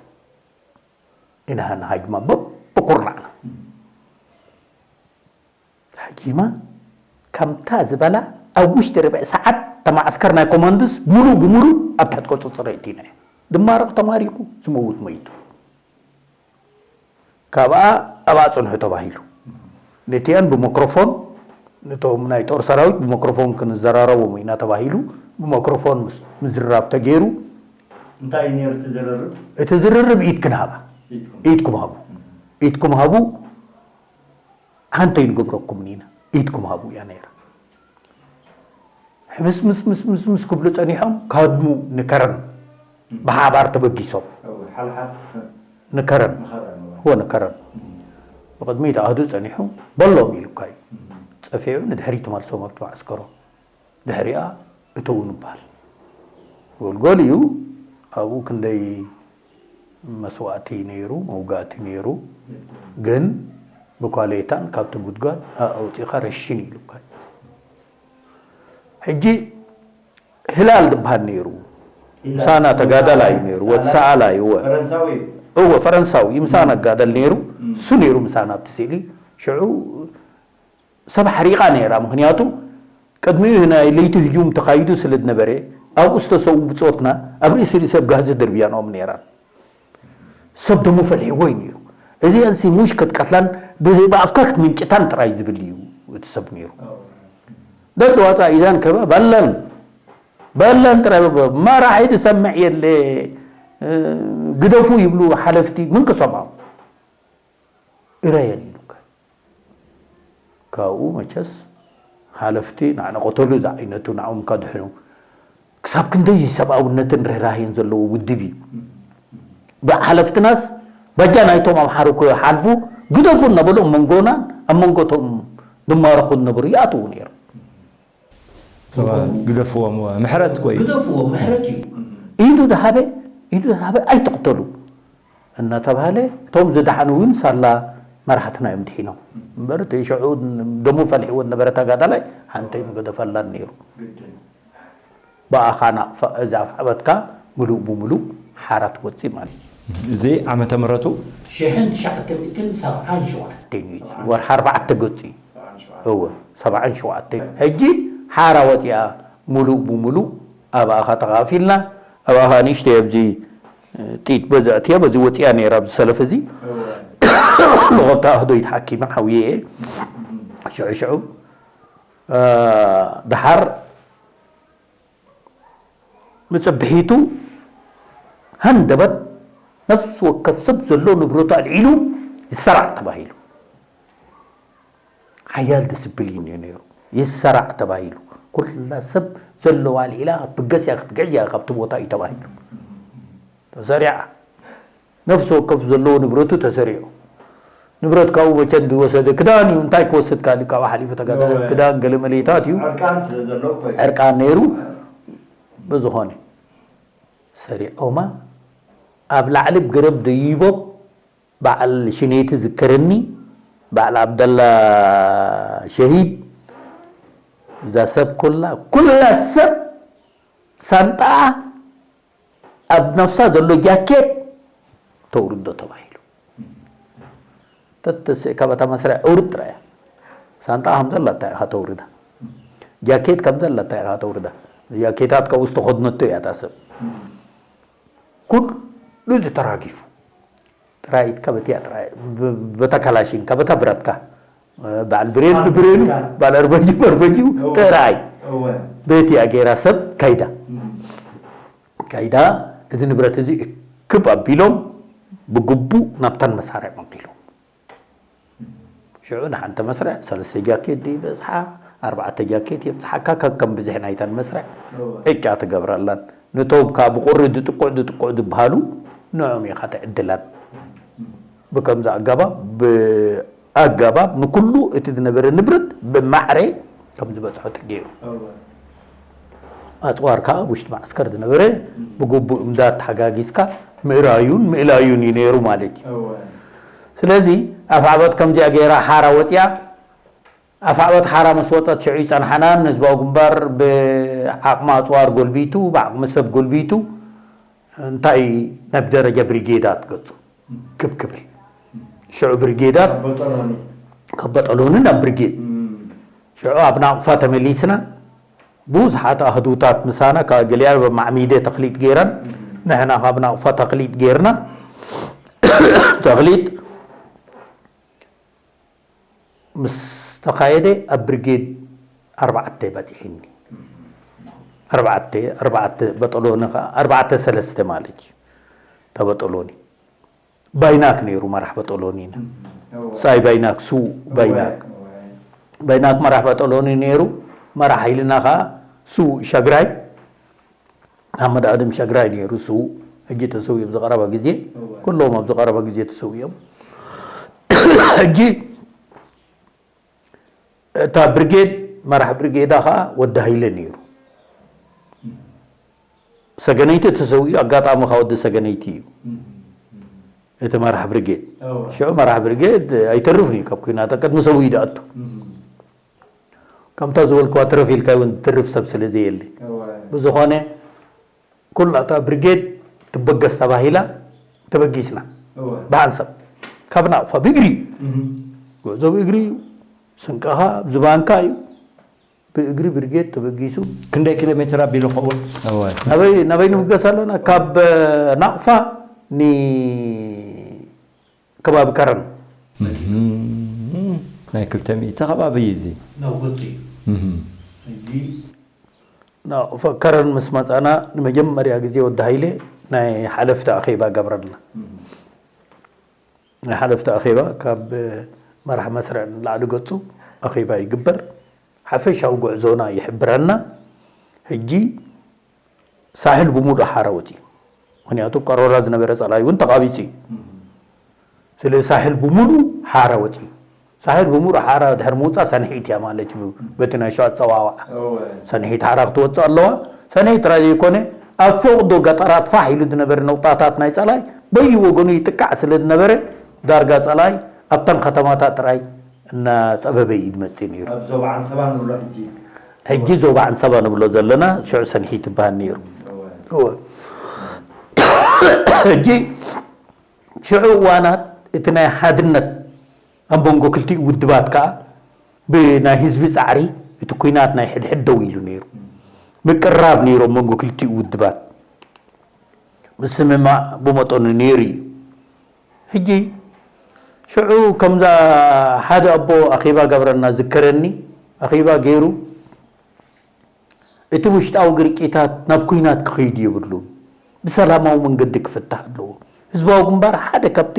ኢና ንሃጅማ በብኩርናዕና። ሃጂማ ከምታ ዝበላ ኣብ ውሽጢ ርብዒ ሰዓት ተማዓስከር ናይ ኮማንዶስ ሙሉእ ብሙሉእ ኣብ ትሕቲ ቁፅፅር ኣእቲና እዩ። ዝማረቕ ተማሪኹ፣ ዝመውት መይቱ። ካብኣ ኣብኣ ፅንሑ ተባሂሉ። ነቲአን ብሞክሮፎን፣ ነቶም ናይ ጦር ሰራዊት ብሞክሮፎን ክንዘራረቦም ኢና ተባሂሉ። ብሞክሮፎን ምዝራብ ተገይሩ። እንታይ እዩ ነይሩ እቲ ዝርርብ? እቲ ዝርርብ ኢድክን ሃባ። ኢድኩም ሃቡ። ኢድኩም ሃቡ። ሓንቲ ኣይንገብረኩምን ኢና፣ ኢድኩም ሃቡ እያ ነይራ። ሕምስ ምስ ምስ ምስ ምስ ክብሉ ጸኒሖም፣ ካድሙ ንከረን ብሓባር ተበጊሶም። ንከረን እዎ ንከረን ብቕድሚት ኣህዱ ጸኒሑ፣ በሎም ኢሉካ እዩ። ጸፊዑ ንድሕሪት ተመልሶም ኣብቲ መዓስከሮም። ድሕሪኣ እተዉ ንበሃል። ጎልጎል እዩ። ኣብኡ ክንደይ መስዋእቲ ነይሩ፣ መውጋእቲ ነይሩ። ግን ብኳሌታን ካብቲ ጉድጓድ ኣውፂኻ ረሽን ኢሉካ። ሕጂ ህላል ዝበሃል ነይሩ። ምሳና ተጋዳላይ ነይሩ፣ ወዲ ሰኣላይ፣ እወ። እወ፣ ፈረንሳዊ፣ ምሳና ጋደል ነይሩ። እሱ ነይሩ ምሳና ኣብቲ ስእሊ። ሽዑ ሰብ ሓሪቓ ነይራ። ምኽንያቱ ቅድሚኡ ናይ ለይቲ ህጁም ተኻይዱ ስለ ዝነበረ፣ ኣብኡ ዝተሰዉ ብጾትና ኣብ ርእሲ ርእሲ ኣብ ጋህዚ ደርብያንኦም ነይራ። ሰብ ደሙ ፈልሕዎ እዩ ነይሩ። እዚአንሲ ሙሽ ክትቀትላን ብዘይ ብኣፍካ ክትምንጭታን ጥራይ ዝብል እዩ እቲ ሰብ ነይሩ። ደድዋፃ ኢዳን ከባ በለን በለን ጥራይ በ-፣ መራሒ ዝሰምዕ የለ፣ ግደፉ ይብሉ ሓለፍቲ። ምን ክሰምዖም? እረየን ኢሉካ። ካብኡ መቸስ ሓለፍቲ ንዓና ቀተሉ ዝዓይነቱ ንዓኦም ካድሕኑ። ክሳብ ክንደይ ሰብኣውነትን ርህራሄን ዘለዎ ውድብ እዩ። ብሓለፍትናስ በጃ ናይቶም ኣምሓሩ ክሓልፉ ግደፉ እናበሉ ኣብ መንጎናን ኣብ መንጎቶም ዝማረኹ ዝነበሩ ይኣትዉ ነይሮም። ግደፍዎም፣ ምሕረት ኮይ። ግደፍዎም፣ ምሕረት እዩ። ኢዱ ዝሃበ፣ ኢዱ ዝሃበ ኣይትቕተሉ እናተባሃለ፣ እቶም ዝደሓኑ እውን ሳላ መራሕትና እዮም ድሒኖም። እምበር እቲ ሽዑ ደሙ ፈልሕዎ ዝነበረ ተጋዳላይ ሓንቲ ኣይምገደፈላን ነይሩ። ብኣኻ ናቕፋ፣ እዛ ኣፍዓበትካ ምሉእ ብምሉእ ሓራ ትወፅእ ማለት እዩ። እዚ ዓመተ ምህረቱ? ሽሕን ትሽዓተ ሚእትን ሰብዓን ሸውዓተን እዩ። ወርሒ ኣርባዕተ ገፁ እዩ። እወ፣ ሰብዓን ሸውዓተን። ሕጂ ሓራ ወፂኣ፣ ምሉእ ብምሉእ ኣብኣኻ ተኻፊልና። ኣብኣኻ ንእሽተይ ኣብዚ ጢት በዛ እትያ በዚ ወፂኣ ነይራ፣ ኣብዚ ሰለፍ እዚ። ንኸብታ ኣህዶ ይትሓኪመ ሓውየ እየ። ሽዑ ሽዑ፣ እ፣ ደሓር መጸብሒቱ ሃንደበት፣ ነፍሲ ወከፍ ሰብ ዘሎ ንብረቱ ኣልዒሉ ይሰራዕ ተባሂሉ። ሓያል ዲስፕሊን እዩ ነይሩ። ይሰራዕ ተባሂሉ። ኩላ ሰብ ዘለዋ ኣልዒላ ክትብገስ እያ፣ ክትግዕዝ እያ ካብቲ ቦታ እዩ ተባሂሉ። ተሰሪዓ። ነፍሲ ወከፍ ዘለዎ ንብረቱ ተሰሪዑ። ንብረት ካብኡ መቸ ዝወሰደ ክዳን እዩ፣ እንታይ ክወስድ ካልእ ካብኡ ሓሊፉ ተጋደለ። እወ። ክዳን ገለ መለይታት እዩ። ዕርቃን ስለ ዘሎ እኮ እዩ። ዕርቃን ነይሩ። ብዝኾነ ሰሪዖማ ኣብ ላዕሊ ብገረብ ደይቦም በዓል ሽኔቲ ዝከረኒ፣ በዓል ዓብደላ ሸሂድ፣ እዛ ሰብ ኩላ፣ ኩላ ሰብ ሳንጣኣ ኣብ ነፍሳ ዘሎ ጃኬት ተውርዶ ተባሂሉ። ተተስእ ካብ እታ መስርዕ ኣውርድ ጥራይ እያ። ሳንጣ ከም ዘላታ ኢኻ ተውርዳ። ጃኬት ከም ዘላታ ኢኻ ተውርዳ። ያኬታት ካብኡ ዝተኸድነቶ እያ እታ ሰብ። ኩሉ እዚ ተራጊፉ። ጥራይ ኢድካ በቲያ ጥራይ፣ ብ-፣ በታ ካላሽንካ፣ በታ ብረትካ፣ በዓል ብሬን ብብሬኑ፣ በዓል ኣርበጂ በርበጂኡ እወ። ጥራይ እወ። በቲያ ገይራ ሰብ ከይዳ። እም። ከይዳ፣ እዚ ንብረት እዚ እክብ ኣቢሎም ብግቡእ ናብተን መሳርዕ መቒሎም። ሽዑ ንሓንቲ መስርዕ ሰለስተ ጃኬት ድዩ ይበጽሓ፣ ኣርባዕተ ጃኬት የብጽሓካ፣ ከከም ብዝሒ ናይተን መስርዕ እወ። ዕጫ ትገብረለን። ነቶም ከኣ ብቑሪ ድጥቁዕ ድጥቁዕ ዝበሃሉ ንዕኦም ኢኻ ትዕድለን። ብከምዚ ኣገባብ፣ ብኣገባብ ንኩሉ እቲ ዝነበረ ንብረት ብማዕረ ከም ዝበጽሖ ተገይሩ። እወ። ኣጽዋር ከኣ ኣብ ውሽጢ ማዕስከር ዝነበረ ብግቡእ እምዳ ተሓጋጊዝካ ምእራዩን ምእላዩን እዩ ነይሩ ማለት እዩ። እወ። ስለዚ ኣፍዓበት ከምዚኣ ገይራ ሓራ ወጺኣ፣ ኣፍዓበት ሓራ ምስ ወጸት ሽዑ ይጸንሓናን ንህዝባዊ ግንባር ብዓቕሚ ኣጽዋር ጎልቢቱ፣ ብዓቕሚ ሰብ ጎልቢቱ፣ እንታይ ናብ ደረጃ ብሪጌዳት ገጹ ክብ ክብል። ሽዑ ብሪጌዳት ካብ በጠሎኒ። ካብ በጠሎኒ ናብ ብሪጌድ። እም። ሽዑ ኣብ ናቕፋ ተመሊስና፣ ብዙሓት ኣህዱታት ምሳና፣ ካብ ገሊኣን ኣብ ማዕሚደ ተኽሊጥ ገይረን፣ እም። ንሕና ካብ ናቕፋ ተኽሊጥ ገይርና፣ ተኽሊጥ ምስ ተኻየደ ኣብ ብሪጌድ ኣርባዕተ በጺሕኒ። ኣርባዕተ፣ ኣርባዕተ በጠሎኒ ኸዓ፣ ኣርባዕተ ሰለስተ ማለት እዩ። እታ በጠሎኒ። ባይናክ ነይሩ መራሕ በጠሎኒና። እም፣ እወ። ሳይ ባይናክ፣ ሱ ባይናክ። እወ፣ እወ። ባይናክ መራሕ በጠሎኒ ነይሩ። መራሕ ሓይልና ኸዓ ሱ ሸግራይ። ኣሕመድ ኣደም ሸግራይ ነይሩ ሱ። ሕጂ ተሰዊኡ ኣብ ዝቐረባ ግዜ። እወ። ኩሎም ኣብ ዝቐረባ ግዜ ተሰዊኦም። ሕጂ እታ ብርጌድ፣ መራሕ ብርጌዳ ኸዓ ወዲ ሃይለ ነይሩ። ሰገነይቲ ተሰዊኡ፣ ኣጋጣሚ ኸዓ ወዲ ሰገነይቲ እዩ። እም፣ እም። እቲ መራሕ ብርጌድ። እወ። ሽዑ መራሕ ብርጌድ ኣይተርፍን እዩ፣ ካብ ኲናት ቅድሚ ሰዊኡ ድኣቱ። እም። ከምታ ዝበልክዋ ትረፍ ኢልካ እውን ትርፍ ሰብ ስለ ዘየለ። እወ። ብዝኾነ፣ ኩላ እታ ብርጌድ ትበገስ ተባሂላ ተበጊስና። እወ። ብሓንሳብ። ካብ ናቕፋ ብእግሪ እዩ። እም። ጉዕዞ ብእግሪ እዩ። ስንቅኻ ኣብ ዝባንካ እዩ። ብእግሪ ብርጌድ ተበጊሱ። ክንደይ ኪሎ ሜትር ኣቢሉ ይኸውን? እወ። ናበይ፣ ናበይ ንብገስ ኣለና? ካብ ናቕፋ ን ከባቢ ከረን። እም። ናይ ክልተ ሚእቲ ከባቢ እዩ እዚ። ናብ ገጹ እዩ። እም። ሕጂ ናቕፋ ከረን ምስ መጻና ንመጀመርያ ግዜ ወዲ ሃይለ ናይ ሓለፍቲ ኣኼባ ገብረልና። እም። ናይ ሓለፍቲ ኣኼባ ካብ መራሕ መስርዕ ንላዕሊ ገጹ ኣኼባ ይግበር። ሓፈሻዊ ጉዕዞና ይሕብረና። ሕጂ ሳሕል ብምሉእ ሓራ ወጺኡ። ምኽንያቱ ቀሮራ ዝነበረ ጸላኢ እውን ተቓቢጹ እዩ። እም። ስለ ሳሕል ብምሉእ ሓራ ወጺኡ። ሳሕል ብምሉእ ሓራ ድሕሪ ምውጻእ ሰንሒት እያ ማለት እዩ። በቲ ናይ ሸዋ ኣጸዋውዓ። እወ። ሰንሒት ሓራ ክትወጽእ ኣለዋ። ሰንሒት ጥራይ ዘይኮነ፣ ኣብ ፈቕዶ ገጠራት ፋሕ ኢሉ ዝነበረ ነቑጣታት ናይ ጸላኢ በይወገኑ ይጥቃዕ ስለ ዝነበረ፣ ዳርጋ ጸላኢ ኣብተን ከተማታት ጥራይ እናጸበበ እዩ ዝመጽእ ነይሩ። ኣብ ዞባ ዓንሰባ ንብሎ ሕጂ። ሕጂ ዞባ ዓንሰባ ንብሎ ዘለና፣ ሽዑ ሰንሒት ይበሃል ነይሩ። እወ። እወ። ሕጂ ሽዑ እዋናት እቲ ናይ ሓድነት ኣብ መንጎ ክልቲኡ ውድባት ከኣ ብናይ ህዝቢ ጻዕሪ እቲ ኲናት ናይ ሕድሕድ ደው ኢሉ ነይሩ። ምቅርራብ ነይሩ ኣብ መንጎ ክልቲኡ ውድባት። ምስምማዕ ብመጠኑ ነይሩ እዩ። ሕጂ ሽዑ ከምዛ ሓደ ኣቦ ኣኼባ ገብረና ዝከረኒ፣ ኣኼባ ገይሩ እቲ ውሽጣዊ ግርጭታት ናብ ኲናት ክኸይድ የብሉን። ብሰላማዊ መንገዲ ክፍታሕ ኣለዎ። ህዝባዊ ግንባር ሓደ ካብቲ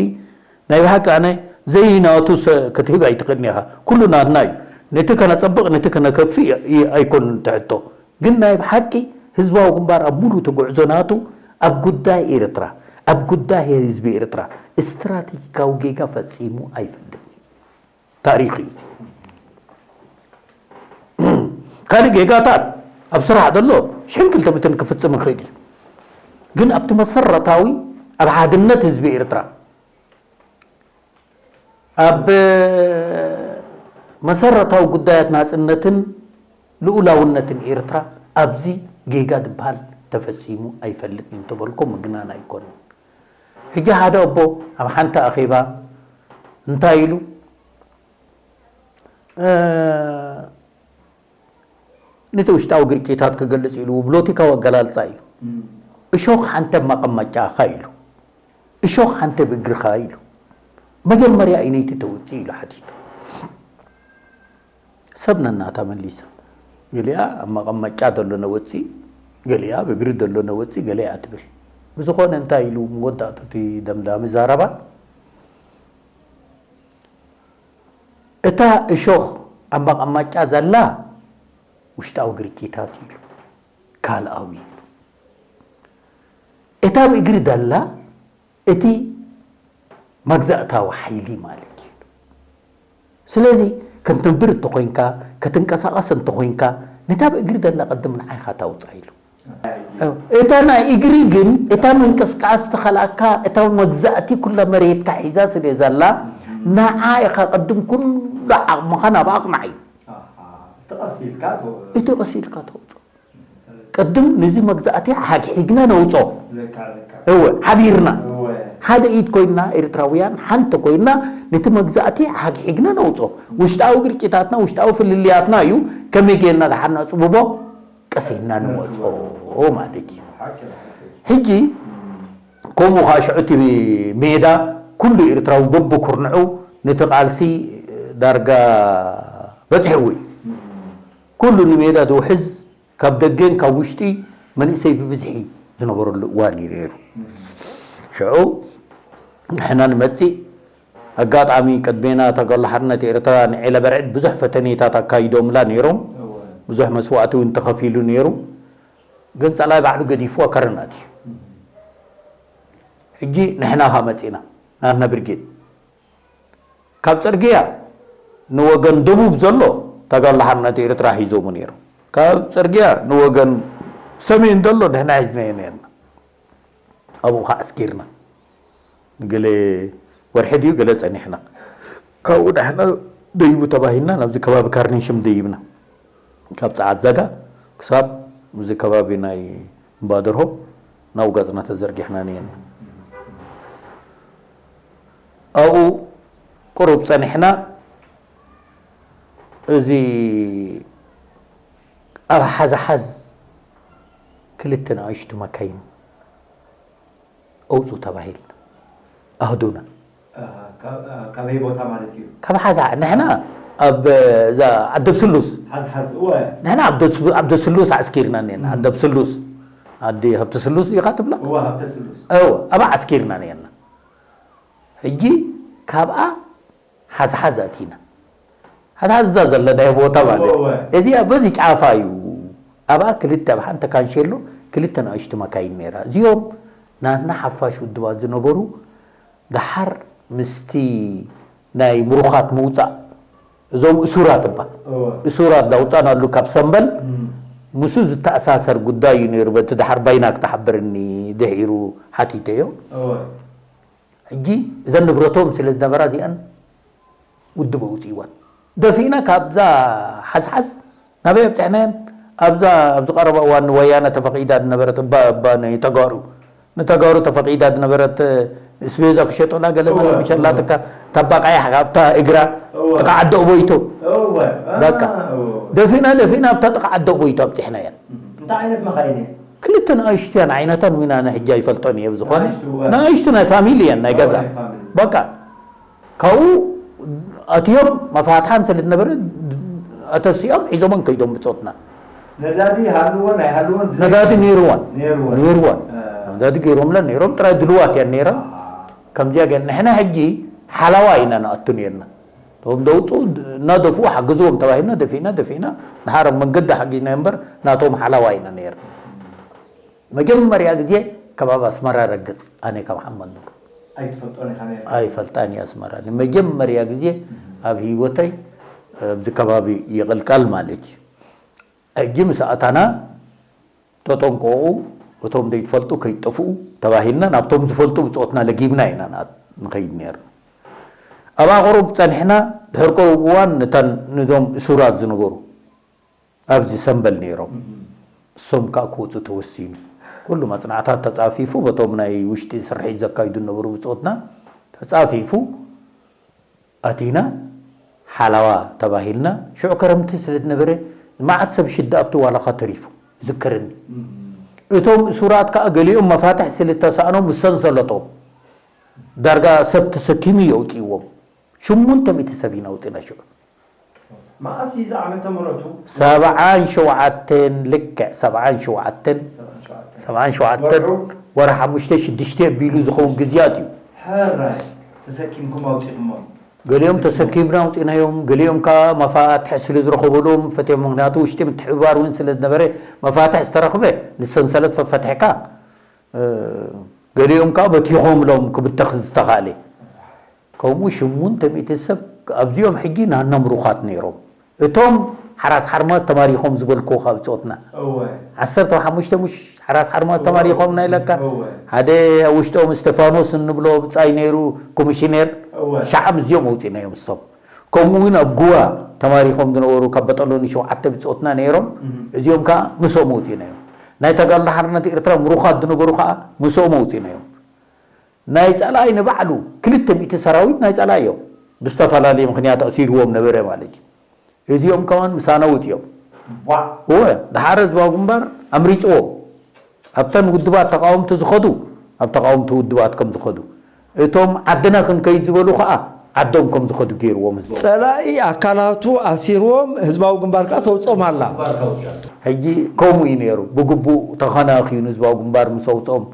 ናይ ብሓቂ ኣነ ዘይናቱ ሰ-፣ ክትህብ ኣይትኽእልን ኢኻ። ኩሉ ናትና እዩ። ነቲ ከነጸብቕ፣ ነቲ ከነከፍእ ይ-፣ ኣይኮንን ትሕቶ። ግን ናይ ብሓቂ ህዝባዊ ግንባር ኣብ ሙሉ እቲ ጉዕዞ ናቱ ኣብ ጉዳይ ኤርትራ፣ ኣብ ጉዳይ ህዝቢ ኤርትራ ስትራቴጂካዊ ጌጋ ፈጺሙ ኣይፈልጥን እዩ። ታሪኽ እዩ። ካልእ ጌጋታት ኣብ ስራሕ ዘሎ ሽሕን ክልተ ሚእትን ክፍጽም ይኽእል እዩ። ግን ኣብቲ መሰረታዊ ኣብ ሓድነት ህዝቢ ኤርትራ፣ ኣብ መሰረታዊ ጉዳያት ናጽነትን ልኡላውነትን ኤርትራ ኣብዚ ጌጋ ዝበሃል ተፈጺሙ ኣይፈልጥን እዩ እንተበልኩ ምግናን ኣይኮነን። ሕጂ ሓደ ኣቦ ኣብ ሓንቲ ኣኼባ እንታይ ኢሉ? እ፣ ነቲ ውሽጣዊ ግርጭታት ክገልጽ ኢሉ ብሎቲካዊ ኣገላልጻ እዩ። እሾኽ ሓንተ መቐመጫኻ ኢሉ፣ እሾኽ ሓንተ ብእግርኻ ኢሉ። መጀመርያ ኢነይቲ ተውጽእ ኢሉ ሓቲቱ። ሰብ ነናታ መሊሳ። ገሊኣ ኣብ መቐመጫ ዘሎ ነወጽእ፣ ገሊኣ ኣብ እግሪ ዘሎ ነወጽእ፣ ገሊኣ ትብል። ብዝኾነ እንታይ ኢሉ መወዳእቱ እቲ ደምዳሚ ዛረባ? እታ እሾኽ ኣብ መቐመጫ ዘላ ውሽጣዊ ግርጭታት ኢሉ፣ ካልኣዊ ኢሉ። እታ ኣብ እግሪ ዘላ እቲ መግዛእታዊ ሓይሊ ማለት እዩ። ስለዚ ክትነብር እንተኾይንካ፣ ክትንቀሳቐስ እንተኾይንካ፣ ነታ ብእግሪ ዘላ ቅድም ንዓኻ ታውፃ ኢሉ። እታ ናይ እግሪ ግን፣ እታ ምንቅስቃስ ተኸልኣካ፣ እታ መግዛእቲ ኩላ መሬትካ ሒዛ ስለ ዘላ፣ ንዓ ኢኻ ቅድም ኩሉ ዓቕምኻ ናብኣ ኣቕናዕ እዩ። እቲ ቀስ ኢልካ ተውፅኦ። ቅድም ነዚ መግዛእቲ ሓግሒግና ነውጾ። እወ፣ ሓቢርና። ሓደ ኢድ ኮይና፣ ኤርትራውያን ሓንቲ ኮይና፣ ነቲ መግዛእቲ ሓግሒግና ነውጾ። ውሽጣዊ ግርጭታትና፣ ውሽጣዊ ፍልልያትና እዩ፣ ከመይ ጌርና ደሓር ነጽብቦ፣ ቀስ ኢልና ንወጾ ማለት እዩ። ሕጂ፣ ከምኡ ኸዓ ሽዑ እቲ ሜዳ፣ ኩሉ ኤርትራዊ በብኩርንዑ ነቲ ቃልሲ ዳርጋ በጺሕዎ እዩ። ኩሉ ንሜዳ ዝውሕዝ፣ ካብ ደገን ካብ ውሽጢ መንእሰይ ብብዝሒ ዝነበረሉ እዋን እዩ ነይሩ። ሽዑ ንሕና ንመጽእ፣ ኣጋጣሚ ቅድሜና ተጋድሎ ሓርነት ኤርትራ ንዒለ በርዕድ ብዙሕ ፈተኔታት ኣካይዶምላ ነይሮም። ብዙሕ መስዋእቲ እውን ተኸፊሉ ነይሩ። ግን ጸላኢ ባዕሉ ገዲፍዋ ከረን ኣትዩ። ሕጂ ንሕና ኸኣ መጺእና፣ ናትና ብርጌድ። ካብ ጽርግያ ንወገን ደቡብ ዘሎ ተጋድሎ ሓርነት ኤርትራ ሒዞሙ ነይሮም። ካብ ጽርግያ ንወገን ሰሜን ዘሎ ንሕና ሒዝናዮ ነይርና። ኣብኡ ኸዓ ኣስጊርና። ንገለ ወርሒ ድዩ ገለ ጸኒሕና። ካብኡ ንሕና ደይቡ ተባሂልና ናብዚ ከባቢ ካርኒሽም ደይብና። ካብ ጸዓት ዘጋ ክሳብ እዚ ከባቢ ናይ እምባ ደርሆ ናብ ገጽና ተዘርጊሕና ነየና። ኣብኡ ቁሩብ ጸኒሕና፣ እዚ ኣብ ሓዝሓዝ ክልተ ንኣሽቱ መካይን ኣውጹ ተባሂልና። ኣህዱና። ኣሃ፣ ካብ-፣ ኣ፣ ካበይ ቦታ ማለት እዩ? ካብ ሓዝሓ-፣ ንሕና ኣብ እዛ ዓዲ ኣብ ስሉስ። ሓዝሓዝ፣ እወ። ንሕና ኣብ ደስ-፣ ኣብ ደስሉስ ኣስኪርና እኒአና። እም። ዓዲ ኣብ ስሉስ። ዓዲ ሃብቲ ስሉስ ኢኻ ትብላ? እወ፣ ሃብተ ስሉስ። እወ፣ ኣብኣ ኣስኪርና እኒአና። ሕጂ ካብኣ ሓዝሓዝ ኣቲና። ሓዝሓዝ እዛ ዘለናዮ ቦታ ማለት እዩ። እወ። እዚኣ በዚ ጫፋ እዩ። ኣብኣ ክልተ፣ ኣብ ሓንቲ ካንሸሎ ክልተ ንኣሽቱ መካይን ነይራ። እዚኦም ናትና ሓፋሽ ውድባት ዝነበሩ፣ ደሓር ምስቲ ናይ ምሩኻት ምውጻእ፣ እዞም እሱራት እባ፣ እወ። እሱራት ዳውጻናሉ ካብ ሰምበል፣ እም። ምስኡ ዝተኣሳሰር ጉዳይ እዩ ነይሩ። በቲ ደሓር ባይና ክትሓብርኒ ድሒሩ ሓቲተዮ። እወ። ሕጂ እዘን ንብረቶም ስለ ዝነበራ እዚኣን ውድብ ኣውፅእዋን። ደፊእና ካብዛ ሓዝሓዝ ናበይ ኣብፅሕናየን? ኣብዛ፣ ኣብዚ ቀረባ እዋን ንወያነ ተፈቒዳ ዝነበረት እባ፣ እባ ንተጋሩ፣ ንተጋሩ ተፈቒዳ ዝነበረት እስቤዛ ክሸጡላ ገለ መለ እወ፣ ምሸላትካ እወ። ታባ ቀያሕ ካብታ እግራ እወ። ጥቃ ዓዲ ኦቦይቶ። እወ፣ አ፣ በቃ። እወ። ደፊእና፣ ደፊእና ኣብታ ጥቃ ዓዲ ኦቦይቶ ኣብፅሕናየን። እንታይ ዓይነት መኻይን እየን? ክልተ ንኣሽቱ እየን ዓይነተን፣ ዊና ኣነ ሕጂ ኣይፈልጦን እየ። ብዝኾነ ንኣሽቱ፣ እወ። ንኣሽቱ ናይ ፋሚሊ እየን፣ ናይ እወ፣ ገዛ። ናይ ፋሚሊ። በቃ። ካብኡ ኣትዮም መፋትሓን ስለ ዝነበረ፣ ኣተሲኦም ሒዞመን ከይዶም ብጾትና። ነዳዲ ይሃልወን ኣይሃልወን ብዘይ ነዳዲ ነይርወን። ነይርወን። ነይርወን። እ። ነዳዲ ገይሮምለን ነይሮም፣ ጥራይ ድልዋት እየን ነይረን። ኣሃ። ከምዚኣ ገይረን፣ ንሕና ሕጂ ሓላዋ ኢና ንኣቱ ነይርና። እቶም ደውፁ እናደፍኡ ሓግዝዎም ተባሂልና፣ ደፊእና፣ ደፊእና፣ ድሓር ኣብ መንገዲ ሓጊዝናዮ እምበር፣ ናቶም ሓላዋ ኢና ነይርና። መጀመርያ ግዜ ከባቢ ኣስመራ ረግጽ፣ ኣነ ካብ ሓመድ ኑር ኣይትፈልጦን ኢኻ ነይርካ? ኣይፈልጣን እየ ኣስመራ። ንመጀመርያ ግዜ ኣብ ህይወተይ ኣብዚ ከባቢ ይቕልቀል ማለት እዩ። ሕጂ ምስ ኣታና፣ "ተጠንቀቑ፣ እቶም ዘይትፈልጡ ከይትጠፍኡ" ተባሂልና፣ ናብቶም ዝፈልጡ ብጾትና ለጊብና ኢና ንኣ-፣ ንኸይድ ነይርና። ኣብ ኣቕሩብ ጸኒሕና፣ ድሕሪ ቅሩብ እዋን ነታን፣ ነዞም እሱራት ዝነበሩ ኣብዚ ሰምበል ነይሮም። እም። እሶም ከኣ ክወጹ ተወሲኑ። ኩሉ መጽናዕታት ተጻፊፉ፣ በቶም ናይ ውሽጢ ስርሒት ዘካይዱ ዝነበሩ ብጾትና ተጻፊፉ፣ ኣቲና ሓላዋ ተባሂልና። ሽዑ ከረምቲ ስለ ዝነበረ፣ መዓት ሰብ ሽዳ ኣብቲ ዋላኻ ተሪፉ ዝከረኒ። እቶም እሱራት ከኣ ገሊኦም መፋትሕ ስለ ተሳእኖም ምስ ሰንሰለቶም ዳርጋ ሰብ ተሰኪሙ የውፅእዎም። ሽሙንተ ሚእቲ ሰብ ኢና ውፅእና ሽዑ። መዓስ እዩ እዚ ዓመተ ምሕረቱ? ሰብዓን ሸውዓተን ልክዕ ሰብዓን ሸውዓተን ሰብዓን ሸውዓተን ወርሒ ሓሙሽተ ሽዱሽተ ኣቢሉ ዝኸውን ግዜያት እዩ። ሕራይ ተሰኪምኩም ኣውፂኹሞም? ገሊኦም ተሰኪምና ኣውፂእናዮም፣ ገሊኦም ከዓ መፋትሕ ስለ ዝረኸበሎም ፈትዮም፣ ምክንያቱ ውሽጢ ምትሕብባር እውን ስለ ዝነበረ መፋትሕ ዝተረኽበ ንሰንሰለት ፈፈትሕካ፣ ገሊኦም ከዓ በቲኾምሎም ክብተኽ ዝተኻእለ። ከምኡ ሽሙንተ ሚእቲ ሰብ ኣብዚኦም ሕጂ ናና ምሩኻት ነይሮም። እቶም ሓራስ ሓርማዝ ተማሪኾም ዝበልኩኻ ብጾትና። እወ። ዓሰርተ ሓሙሽተ ሙሽ ሓራስ ሓርማዝ ተማሪኾም ናይ ለካ። እወ። ሓደ ኣብ ውሽጦም እስቴፋኖስ እንብሎ ብጻይ ነይሩ ኮሚሽነር። እወ። ሻዓ ምስዚኦም ኣውጺእናዮም እሶም። ከምኡ እውን ኣብ ጉዋ ተማሪኾም ዝነበሩ ካብ በጠሎኒ ሸውዓተ ብጾትና ነይሮም። እም። እዚኦም ከዓ ምስኦም ኣውጺእናዮም። ናይ ተጋድሎ ሓርነት ኤርትራ ምሩኻት ዝነበሩ ከዓ ምስኦም ኣውጺእናዮም። ናይ ጸላኢ ንባዕሉ ክልተ ሚእቲ ሰራዊት ናይ ጸላኢ እዮም። ብዝተፈላለየ ምኽንያት ኣሲርዎም ነበረ ማለት እዩ። እዚኦም ከማን ምሳና ውጽኦም። ዋዕ። እወ፣ ደሓር ህዝባዊ ግንባር ኣምሪጽዎም። ኣብተን ውድባት ተቃወምቲ ዝኸዱ፣ ኣብ ተቃወምቲ ውድባት ከም ዝኸዱ፣ እቶም ዓድና ክንከይድ ዝበሉ ከኣ ዓዶም ከም ዝኸዱ ገይርዎም ህዝባዊ። ጸላኢ ኣካላቱ ኣሲርዎም ህዝባዊ ግንባር ከኣ ተውጽኦም ኣላ። ሕጂ ከምኡ እዩ ነይሩ። ብግቡእ ተኸናኺኑ ህዝባዊ ግንባር ምስ ኣውጽኦም፣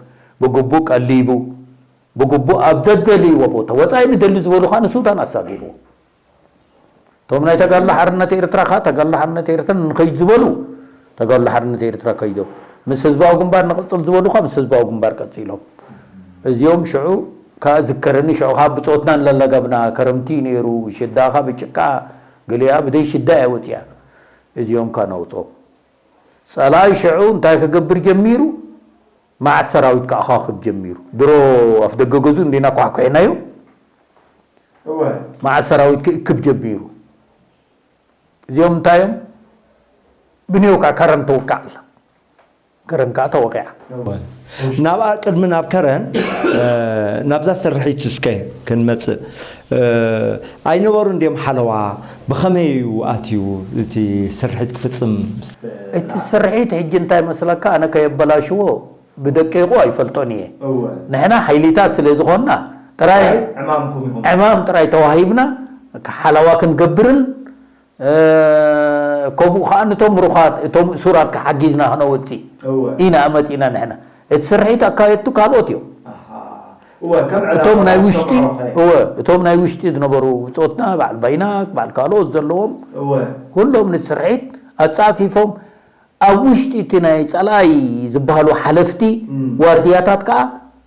ብግቡእ ቀሊቡ፣ ብግቡእ ኣብ ዘደልይዎ ቦታ፣ ወጻኢ ንደሊ ዝበሉ ከኣ ንሱዳን ኣሳጊርዎ። እቶም ናይ ተጋድሎ ሓርነት ኤርትራ ከኣ ተጋድሎ ሓርነት ኤርትራ ንኸይድ ዝበሉ ተጋድሎ ሓርነት ኤርትራ ከይዶም፣ ምስ ህዝባዊ ግንባር ንቕጽል ዝበሉ ከኣ ምስ ህዝባዊ ግንባር ቀጺሎም። እዚኦም ሽዑ ከኣ ዝከረኒ፣ ሽዑ ከኣ ብጾትና ንለለገብና፣ ከረምቲ ነይሩ፣ ሽዳ ከኣ ብጭቃ፣ ገሊኣ ብደይ ሽዳ እያ ወጺኣ። እዚኦም ከኣ ነውጾም። ጸላኢ ሽዑ እንታይ ክገብር ጀሚሩ? መዓት ሰራዊት ከኣኻኽብ ጀሚሩ። ድሮ ኣፍ ደገ ገዝኡ እንዲና ኳሕኩሕናዮ። እወ። መዓት ሰራዊት ክእክብ ጀሚሩ። እዚኦም እንታይ እዮም? ብንዮ ከዓ ከረን ተወቃዕ ኣላ። ከረን ከዓ ተወቂዓ። እወ። ናብኣ ቅድሚ ናብ ከረን፣ እ፣ ናብዛ ስርሒት እስከ ክንመጽእ። እ፣ ኣይነበሩን ድዮም ሓለዋ? ብኸመይ እዩ ኣትዩ እቲ ስርሒት ክፍጽም? እቲ ስርሒት ሕጂ እንታይ መስለካ? ኣነ ከየበላሽዎ ብደቂቑ ኣይፈልጦን እየ። እወ። ንሕና ሓይሊታት ስለ ዝኾንና ጥራይ ዕማምኩም ኢኹም። ዕማም ጥራይ ተዋሂብና ሓለዋ ክንገብርን፣ እ፣ ከምኡ ከዓ ነቶም ምሩኻት፣ እቶም እሱራት ክሓጊዝና ክነወፅእ እወ። ኢና መፂና ንሕና። እቲ ስርሒት ኣካየድቱ ካልኦት እዮም። ኣሃ። እወ፣ ከም እቶም ዕላማ ናይ ዝሰምዑ ውሽጢ ኸ? እወ፣ እቶም ናይ ውሽጢ ዝነበሩ ብፆትና በዓል ባይናክ፣ በዓል ካልኦት ዘለዎም እወ። ኩሎም ነቲ ስርሒት ኣጻፊፎም ኣብ ውሽጢ እቲ ናይ ጸላኢ ዝበሃሉ ሓለፍቲ እም። ዋርድያታት ከኣ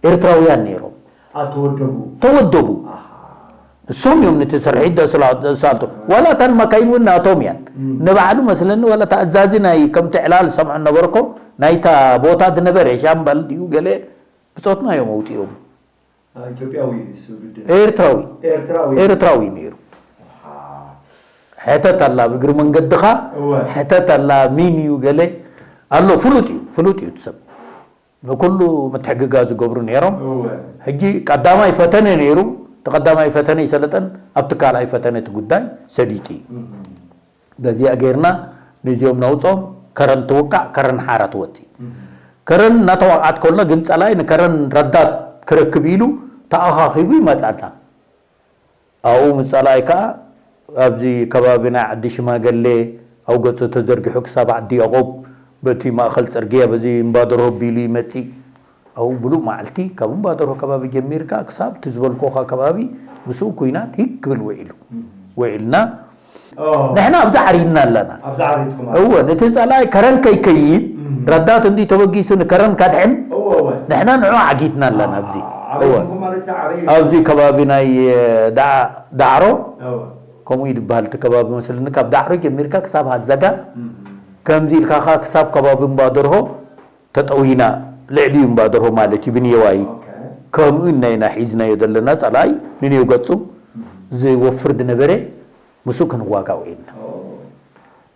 ኤርትራውያን ነይሮም። ኣተወደቡ። ተወደቡ። ኣሃ። እሶም እዮም ነቲ ስርሒት ዘስላ-፣ ዘሳልጡ። ዋላ እተን መካይን እውን ናቶም እያን። እም። ንባዕሉ መስለኒ ዋላ እቲ ኣዛዚ ናይ ከምቲ ዕላል ዝሰምዖ ነበርኮ ናይታ ቦታ ዝነበረ ሻምበል ድዩ ገለ ብጾትና እዮም ኣውጺኦም። ኢትዮጵያዊ እዩ እሱ ግድን። ኤርትራዊ። ኤርትራዊ። ኤርትራዊ ነይሩ። ሕተት ኣላ ብእግሪ መንገድኻ እወ። ሕተት ኣላ ሚን እዩ ገለ ኣሎ። ፍሉጥ እዩ፣ ፍሉጥ እዩ እቲ ሰብ። ንኩሉ ምትሕግጋዝ ዝገብሩ ነይሮም። እወ። ሕጂ ቀዳማይ ፈተነ ነይሩ። እቲ ቀዳማይ ፈተነ ይሰለጠን ኣብቲ ካልኣይ ፈተነ እቲ ጉዳይ ሰሊጡ እዩ። እም። በዚኣ ጌርና ነዚኦም ነውጾም። ከረን ትውቃዕ፣ ከረን ሓራ ትወጽእ። እም። ከረን እናተዋቅዓት ከሎ ግን ጸላኢ ንከረን ረዳት ክረክብ ኢሉ ተኣኻኺቡ ይመጻና። ኣብኡ ምስ ጸላኢ ከኣ ኣብዚ ከባቢ ናይ ዓዲ ሽማገሌ ኣብ ገጹ ተዘርጊሑ ክሳብ ዓዲ ያዕቆብ በቲ ማእከል ጽርግያ በዚ እምባደርሆ ኣቢሉ ይመጽእ። ኣብኡ ብሉእ መዓልቲ ካብ እምባደርሆ ከባቢ ጀሚርካ ክሳብ እቲ ዝበልኩኻ ከባቢ ምስኡ ኲናት ሂግ ክብል ውዒሉ። ውዒልና ኦ፣ ንሕና ኣብዚ ዓሪድና ኣለና። ኣብዚ ዓሪድኩም ኣለ። እወ፣ ነቲ ጸላኢ ከረን ከይከይድ እም። ረዳት እንዲ ተበጊሱ ንከረን ከድሕን እወ፣ እወ። ንሕና ንዑ ዓጊትና ኣለና ኣብዚ። እወ። ዓሪድኩም ማለት እዚ ዓበይ እዩ። ኣብዚ ከባቢ ናይ ዳ-፣ ዳዕሮ እወ። ከምኡ እዩ ዝበሃል እቲ ከባቢ መስለኒ። ካብ ዳዕሮ ጀሚርካ ክሳብ ሃዘጋ እም። ከምዚ ኢልካ ኸኣ ክሳብ ከባቢ እምባደርሆ ተጠዊና። ልዕሊኡ እምባደርሆ ማለት እዩ ብንየዋይ። ኦኬ። ከምኡ እናይና ሒዝናዮ ዘለና ጸላኢ ንንዮ ገጹ ዝወፍር ዝነበረ ምስኡ ክንዋጋ ውዒልና። ኦ።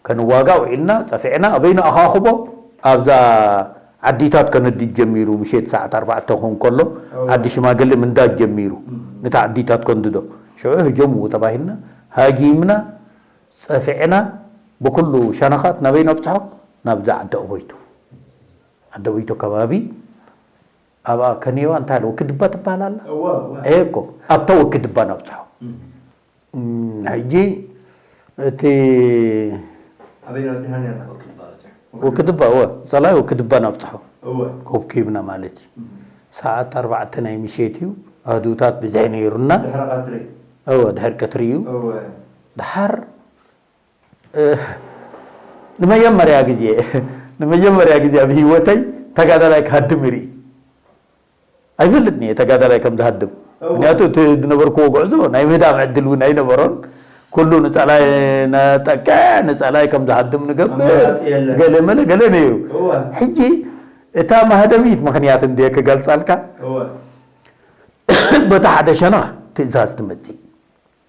ከንዋጋ ውዒልና ጸፊዕና ኣበይኑ ኣኻኽቦ ኣብዛ ዓዲታት ከነድድ ጀሚሩ። ምሸት ሰዓት ኣርባዕተ ክኾን ከሎ እወ። ዓዲ ሽማግሌ ምንዳድ ጀሚሩ። እም። ነቲ ዓዲታት ከንድዶ ሽዑ ህጀምዎ ተባሂልና ሃጂምና ጸፊዕና ብኩሉ ሸነኻት ናበይ ነብጽሖ? ናብዛ ዓዲ ኣቦይቶ። ዓዲ ኣቦይቶ ከባቢ ኣብኣ ከንየዋ እንታይ ኣለ? ወክድባ ትበሃል ኣላ? እወ፣ እወ። እየ እኮ፣ ኣብታ ወክድባ ነብጽሖ። እም። እም፣ ሕጂ እቲ ኣበይ ናብጺሕና ነርና? ወክድባ፣ እወ፣ ጸላይ ወክድባ ነብጽሖ። እወ። ኮብኪብና ማለት እዩ። እም። ሰዓት ኣርባዕተ ናይ ምሸት እዩ። ኣህዱታት ብዝሒ ነይሩና። ድሕሪ ቀትሪ። እወ፣ ድሕሪ ቀትሪ እዩ። እወ። ድሓር እ፣ ንመጀመርያ ግዜ፣ ንመጀመርያ ግዜ ኣብ ህይወተይ ተጋዳላይ ክሃድም ይርኢ። ኣይፈልጥን እየ ተጋዳላይ ከም ዝሃድም። እወ። ምክንያቱ እቲ ዝነበርክዎ ጉዕዞ ናይ ምህዳም ዕድል እውን ኣይነበሮን። ኩሉ ንጸላይ ነጠቅዕ፣ ንጸላይ ከም ዝሃድም ንገብር፣ ኣማራጺ የለን። ገለ መለ ገለ ነይሩ። እወ። ሕጂ እታ መሃደሚት ምኽንያት እንድየ ክገልጻልካ፣ እወ። በታ ሓደ ሸነኽ ትእዛዝ ትመጽእ።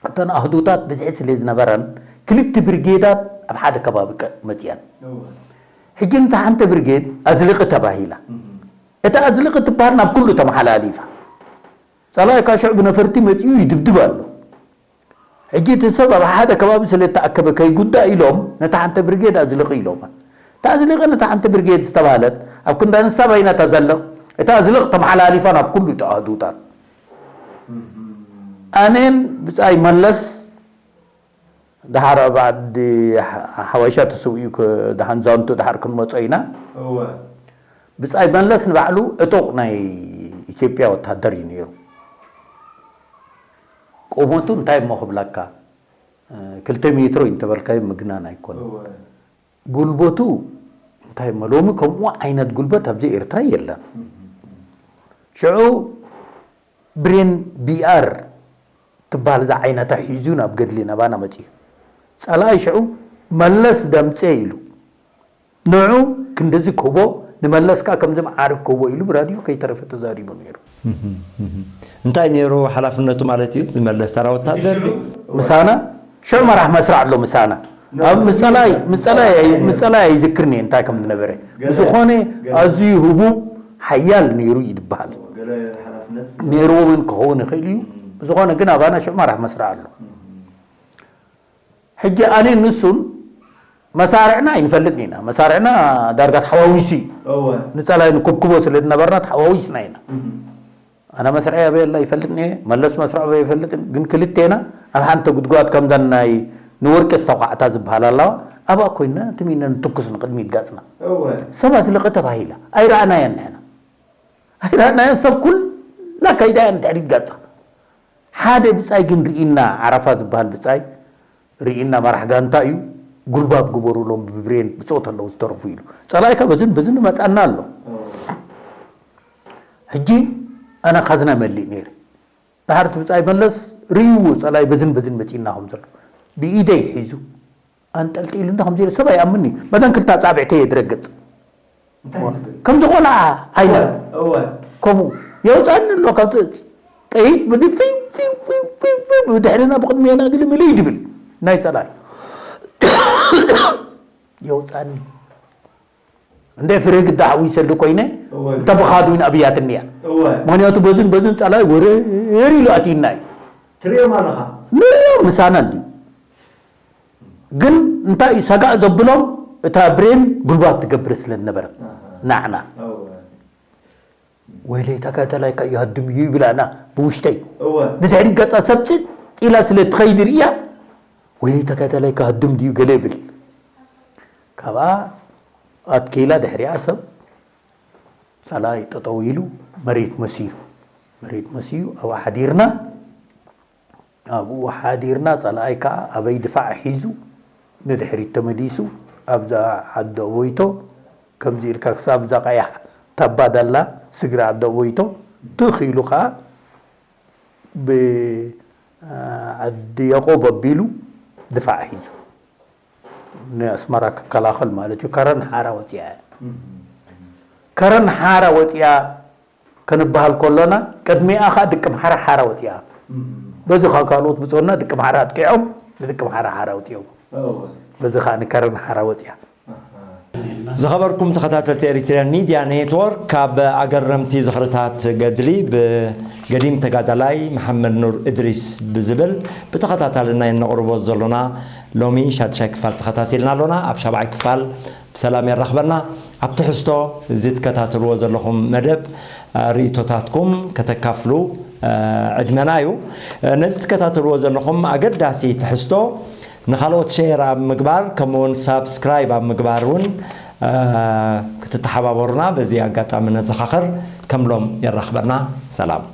እተን ኣህዱታት ብዝሒ ስለ ዝነበረን፣ ክልተ ብርጌዳት ኣብ ሓደ ከባቢ ቀ-፣ መጺኣን። እወ። ሕጂ ነታ ሓንቲ ብርጌድ ኣዝልቒ ተባሂላ። እም። እታ ኣዝልቒ ትበሃል ናብ ኩሉ ተመሓላሊፋ። ጸላኢካ ሽዑ ብነፈርቲ መጺኡ ይድብድብ ኣሎ። ሕጂ እቲ ሰብ ኣብ ሓደ ከባቢ ስለ እተኣከበ ከይጉዳእ ኢሎም ነታ ሓንቲ ብርጌድ ኣዝልቒ ኢሎማ። እታ ኣዝልቒ ነታ ሓንቲ ብርጌድ ዝተባህለት ኣብ ክንዲ ኣንሳ ባይና ተዘልቕ፣ እታ ኣዝልቕ ተመሓላሊፋ ናብ ኩሉ እቲ ኣህዱታት። እም። ኣነን ብጻይ መለስ ደሓር ኣብ ዓዲ ሓ-፣ ሓዋይሻ ተሰዊኡ ክ-፣ ደሓን ዛንቱ ደሓር ክንመጾ ኢና። እወ። ብጻይ መለስ ንባዕሉ ዕጡቕ ናይ ኢትዮጵያ ወታደር እዩ ነይሩ። ቁመቱ እንታይ እሞ ክብለካ፣ እ፣ ክልተ ሜትሮ እዩ እንተበልካዮ ምግናን ኣይኮነን። እወ። ጉልበቱ እንታይ እሞ ሎሚ ከምኡ ዓይነት ጉልበት ኣብዚ ኤርትራ የለን። እም። ሽዑ ብሬን ቢ ኣር ትበሃል እዛ ዓይነታ ሒዙ ናብ ገድሊ ናባና መጺኡ። ጸላኢ ሽዑ መለስ ደምጼ ኢሉ። ንዑ ክንድዚ ክህቦ፣ ንመለስ ከኣ ከምዚ መዓርግ ክህቦ ኢሉ ብራድዮ ከይተረፈ ተዛሪቡ ነይሩ። እህም፣ እህም። እንታይ ነይሩ ሓላፍነቱ ማለት እዩ? ንመለስ ተራ ወታደር ድዩ? ምሳና ሽዑ መራሕ መስርዕ ኣሎ ምሳና። ኣብ ምጸላይ፣ ምጸላይ፣ ምጸላይ ኣይዝክርን እየ እንታይ ከም ዝነበረ። ገለ፣ ብዝኾነ ገለ። ኣዝዩ ህቡብ ሓያል ነይሩ እዩ ዝበሃል። ገለ ሓላፍነት ነይርዎ እውን ክኸውን ይኽእል እዩ። እም። ብዝኾነ ግን ኣባና ሽዑ መራሕ መስርዕ ኣሎ። እም። ሕጂ ኣነ ንሱን መሳርዕና ኣይንፈልጥን ኢና። መሳርዕና ዳርጋ ተሓዋዊሱ እዩ። እወ። ንጸላይ ንኩብኩቦ ስለ ዝነበርና ተሓዋዊስና ኢና። እም። ኣነ መስርዐይ ኣበይ ኣላ ይፈልጥን እየ፣ መለስ መስርዑ ኣበይ ይፈልጥን፣ ግን ክልቴና ኣብ ሓንቲ ጉድጓድ ከምዘን ናይ ንወርቂ ዝተዃዕታ ዝበሃላ ኣለዋ፣ ኣብኣ ኮይንና ትም ኢልና ንትኩስ ንቕድሚት ገጽና። እወ። ሰብ ኣዝልቐ ተባሂላ፣ ኣይረኣናያን ንሕና። ኣይረኣናያን፣ ሰብ ኩላ ከይዳ እያ ንድሕሪት ገጻ። ሓደ ብጻይ ግን ርኢና፣ ዓረፋ ዝበሃል ብጻይ፣ ርኢና መራሕ ጋንታ እዩ፣ ጉልባብ ግበሩሎም ብብሬን ብጾት ኣለዉ ዝተረፉ ኢሉ። ጸላኢካ በዝን በዝን ይመጻና ኣሎ። እወ። ሕጂ ኣነ ካዝና መሊእ ነይረ። ድሓር እቲ ብጻይ መለስ ርእይዎ ጸላኢ በዝን በዝን መጺእና ከም ዘሎ። ብኢደይ ሒዙ ኣንጠልጢሉኒ ከምዚ ኢሉ ሰብ ኣይኣምንኒ። በተን ክልተ ኣጻብዕተይ እየ ድረግጽ። እንታይ ትብል? ከምዚ ቆልዓ ዓይነት። እወ፣ እወ። ከምኡ የውጻኒ ኣሎ ካብ ጥ-፣ ጥይት በዚ ፊው፣ ፊው፣ ፊው፣ ፊው፣ ፊው፣ ብድሕርና ብቕድሜና ግልምልይ ድብል ናይ ጸላኢ። የውጻኒ። እንደ ፍረ ግዳ ሓዊሰሉ ኮይነ፣ እወ። እንተ ብኻዱ ይን ኣብያትኒ እያ። እወ። ምኽንያቱ በዝን በዝን ጸላኢ ወረር ኢሉ ኣትዩና እዩ። ትርእዮም ኣለኻ? ንርእዮም ምሳና እንድዩ። ግን እንታይ እዩ ሰጋእ ዘብሎም? እታ ብሬን ጉልባብ ትገብር ስለ ዝነበረት። ኣሃ። ናዕና። እወ። ወይለይ ተጋዳላይ ከኣ ይሃድም እዩ ይብላና ብውሽጠይ። እወ። ንድሕሪት ገጻ ሰብ ጽጥ ኢላ ስለ ትኸይድ ርእያ፣ ወይለይ ተጋዳላይ ክሃድም ድዩ ገለ ይብል። ካብኣ ኣትኪላ ድሕሪኣ ሰብ ጸላኢ ጠጠው ኢሉ መሬት መስዩ፣ መሬት መስዩ ኣብኣ ሓዲርና። ኣብኡ ሓዲርና፣ ጸላኣይ ከኣ ኣበይ ድፋዕ ሒዙ ንድሕሪት ተመሊሱ፣ ኣብዛ ዓዲ ኣቦይቶ ከምዚ ኢልካ ክሳብ እዛ ቀያሕ ታባ ደላ ስግሪ ዓዲ ኣቦይቶ ትኽ ኢሉ ከኣ ብ-፣ ዓዲ ያቆብ ኣቢሉ ድፋዕ ሒዙ ንኣስመራ ክከላኸል ማለት እዩ። ከረን ሓራ ወጺኣ እያ። ከረን ሓራ ወጺኣ ከንበሃል ከሎና፣ ቅድሚኣ ኸኣ ድቂ ምሓራ ሓራ ወጺኣ። እም። በዚ ኸኣ ካልኦት ብጾና ድቂ ምሓራ ኣጥቂዖም፣ ንድቂ ምሓራ ሓራ ኣውጺኦም። እወ። በዚ ኸኣ ንከረን ሓራ ወጺኣ። ኣሃ። ዝኸበርኩም ተኸታተልቲ ኤሪትሪያን ሚድያ ኔትወርክ፣ ካብ ኣገረምቲ ዝኽርታት ገድሊ ብገዲም ተጋዳላይ መሓመድ ኑር እድሪስ ብዝብል ብተኸታታሊ ናይ እነቕርቦ ዘሎና ሎሚ ሻድሻይ ክፋል ተኸታቲልና ኣሎና። ኣብ ሻብዓይ ክፋል ብሰላም የራኽበና። ኣብ ትሕዝቶ እዚ ትከታተልዎ ዘለኹም መደብ፣ እ፣ ርእይቶታትኩም ከተካፍሉ፣ እ፣ ዕድመና እዩ። እ፣ ነዚ ትከታተልዎ ዘለኹም ኣገዳሲ ትሕዝቶ ንኻልኦት ሼር ኣብ ምግባር፣ ከምኡውን ሳብስክራይብ ኣብ ምግባር እውን፣ እ፣ ክትተሓባበሩና በዚ ኣጋጣሚ ነዘኻኽር። ከም ሎም የራኽበና። ሰላም።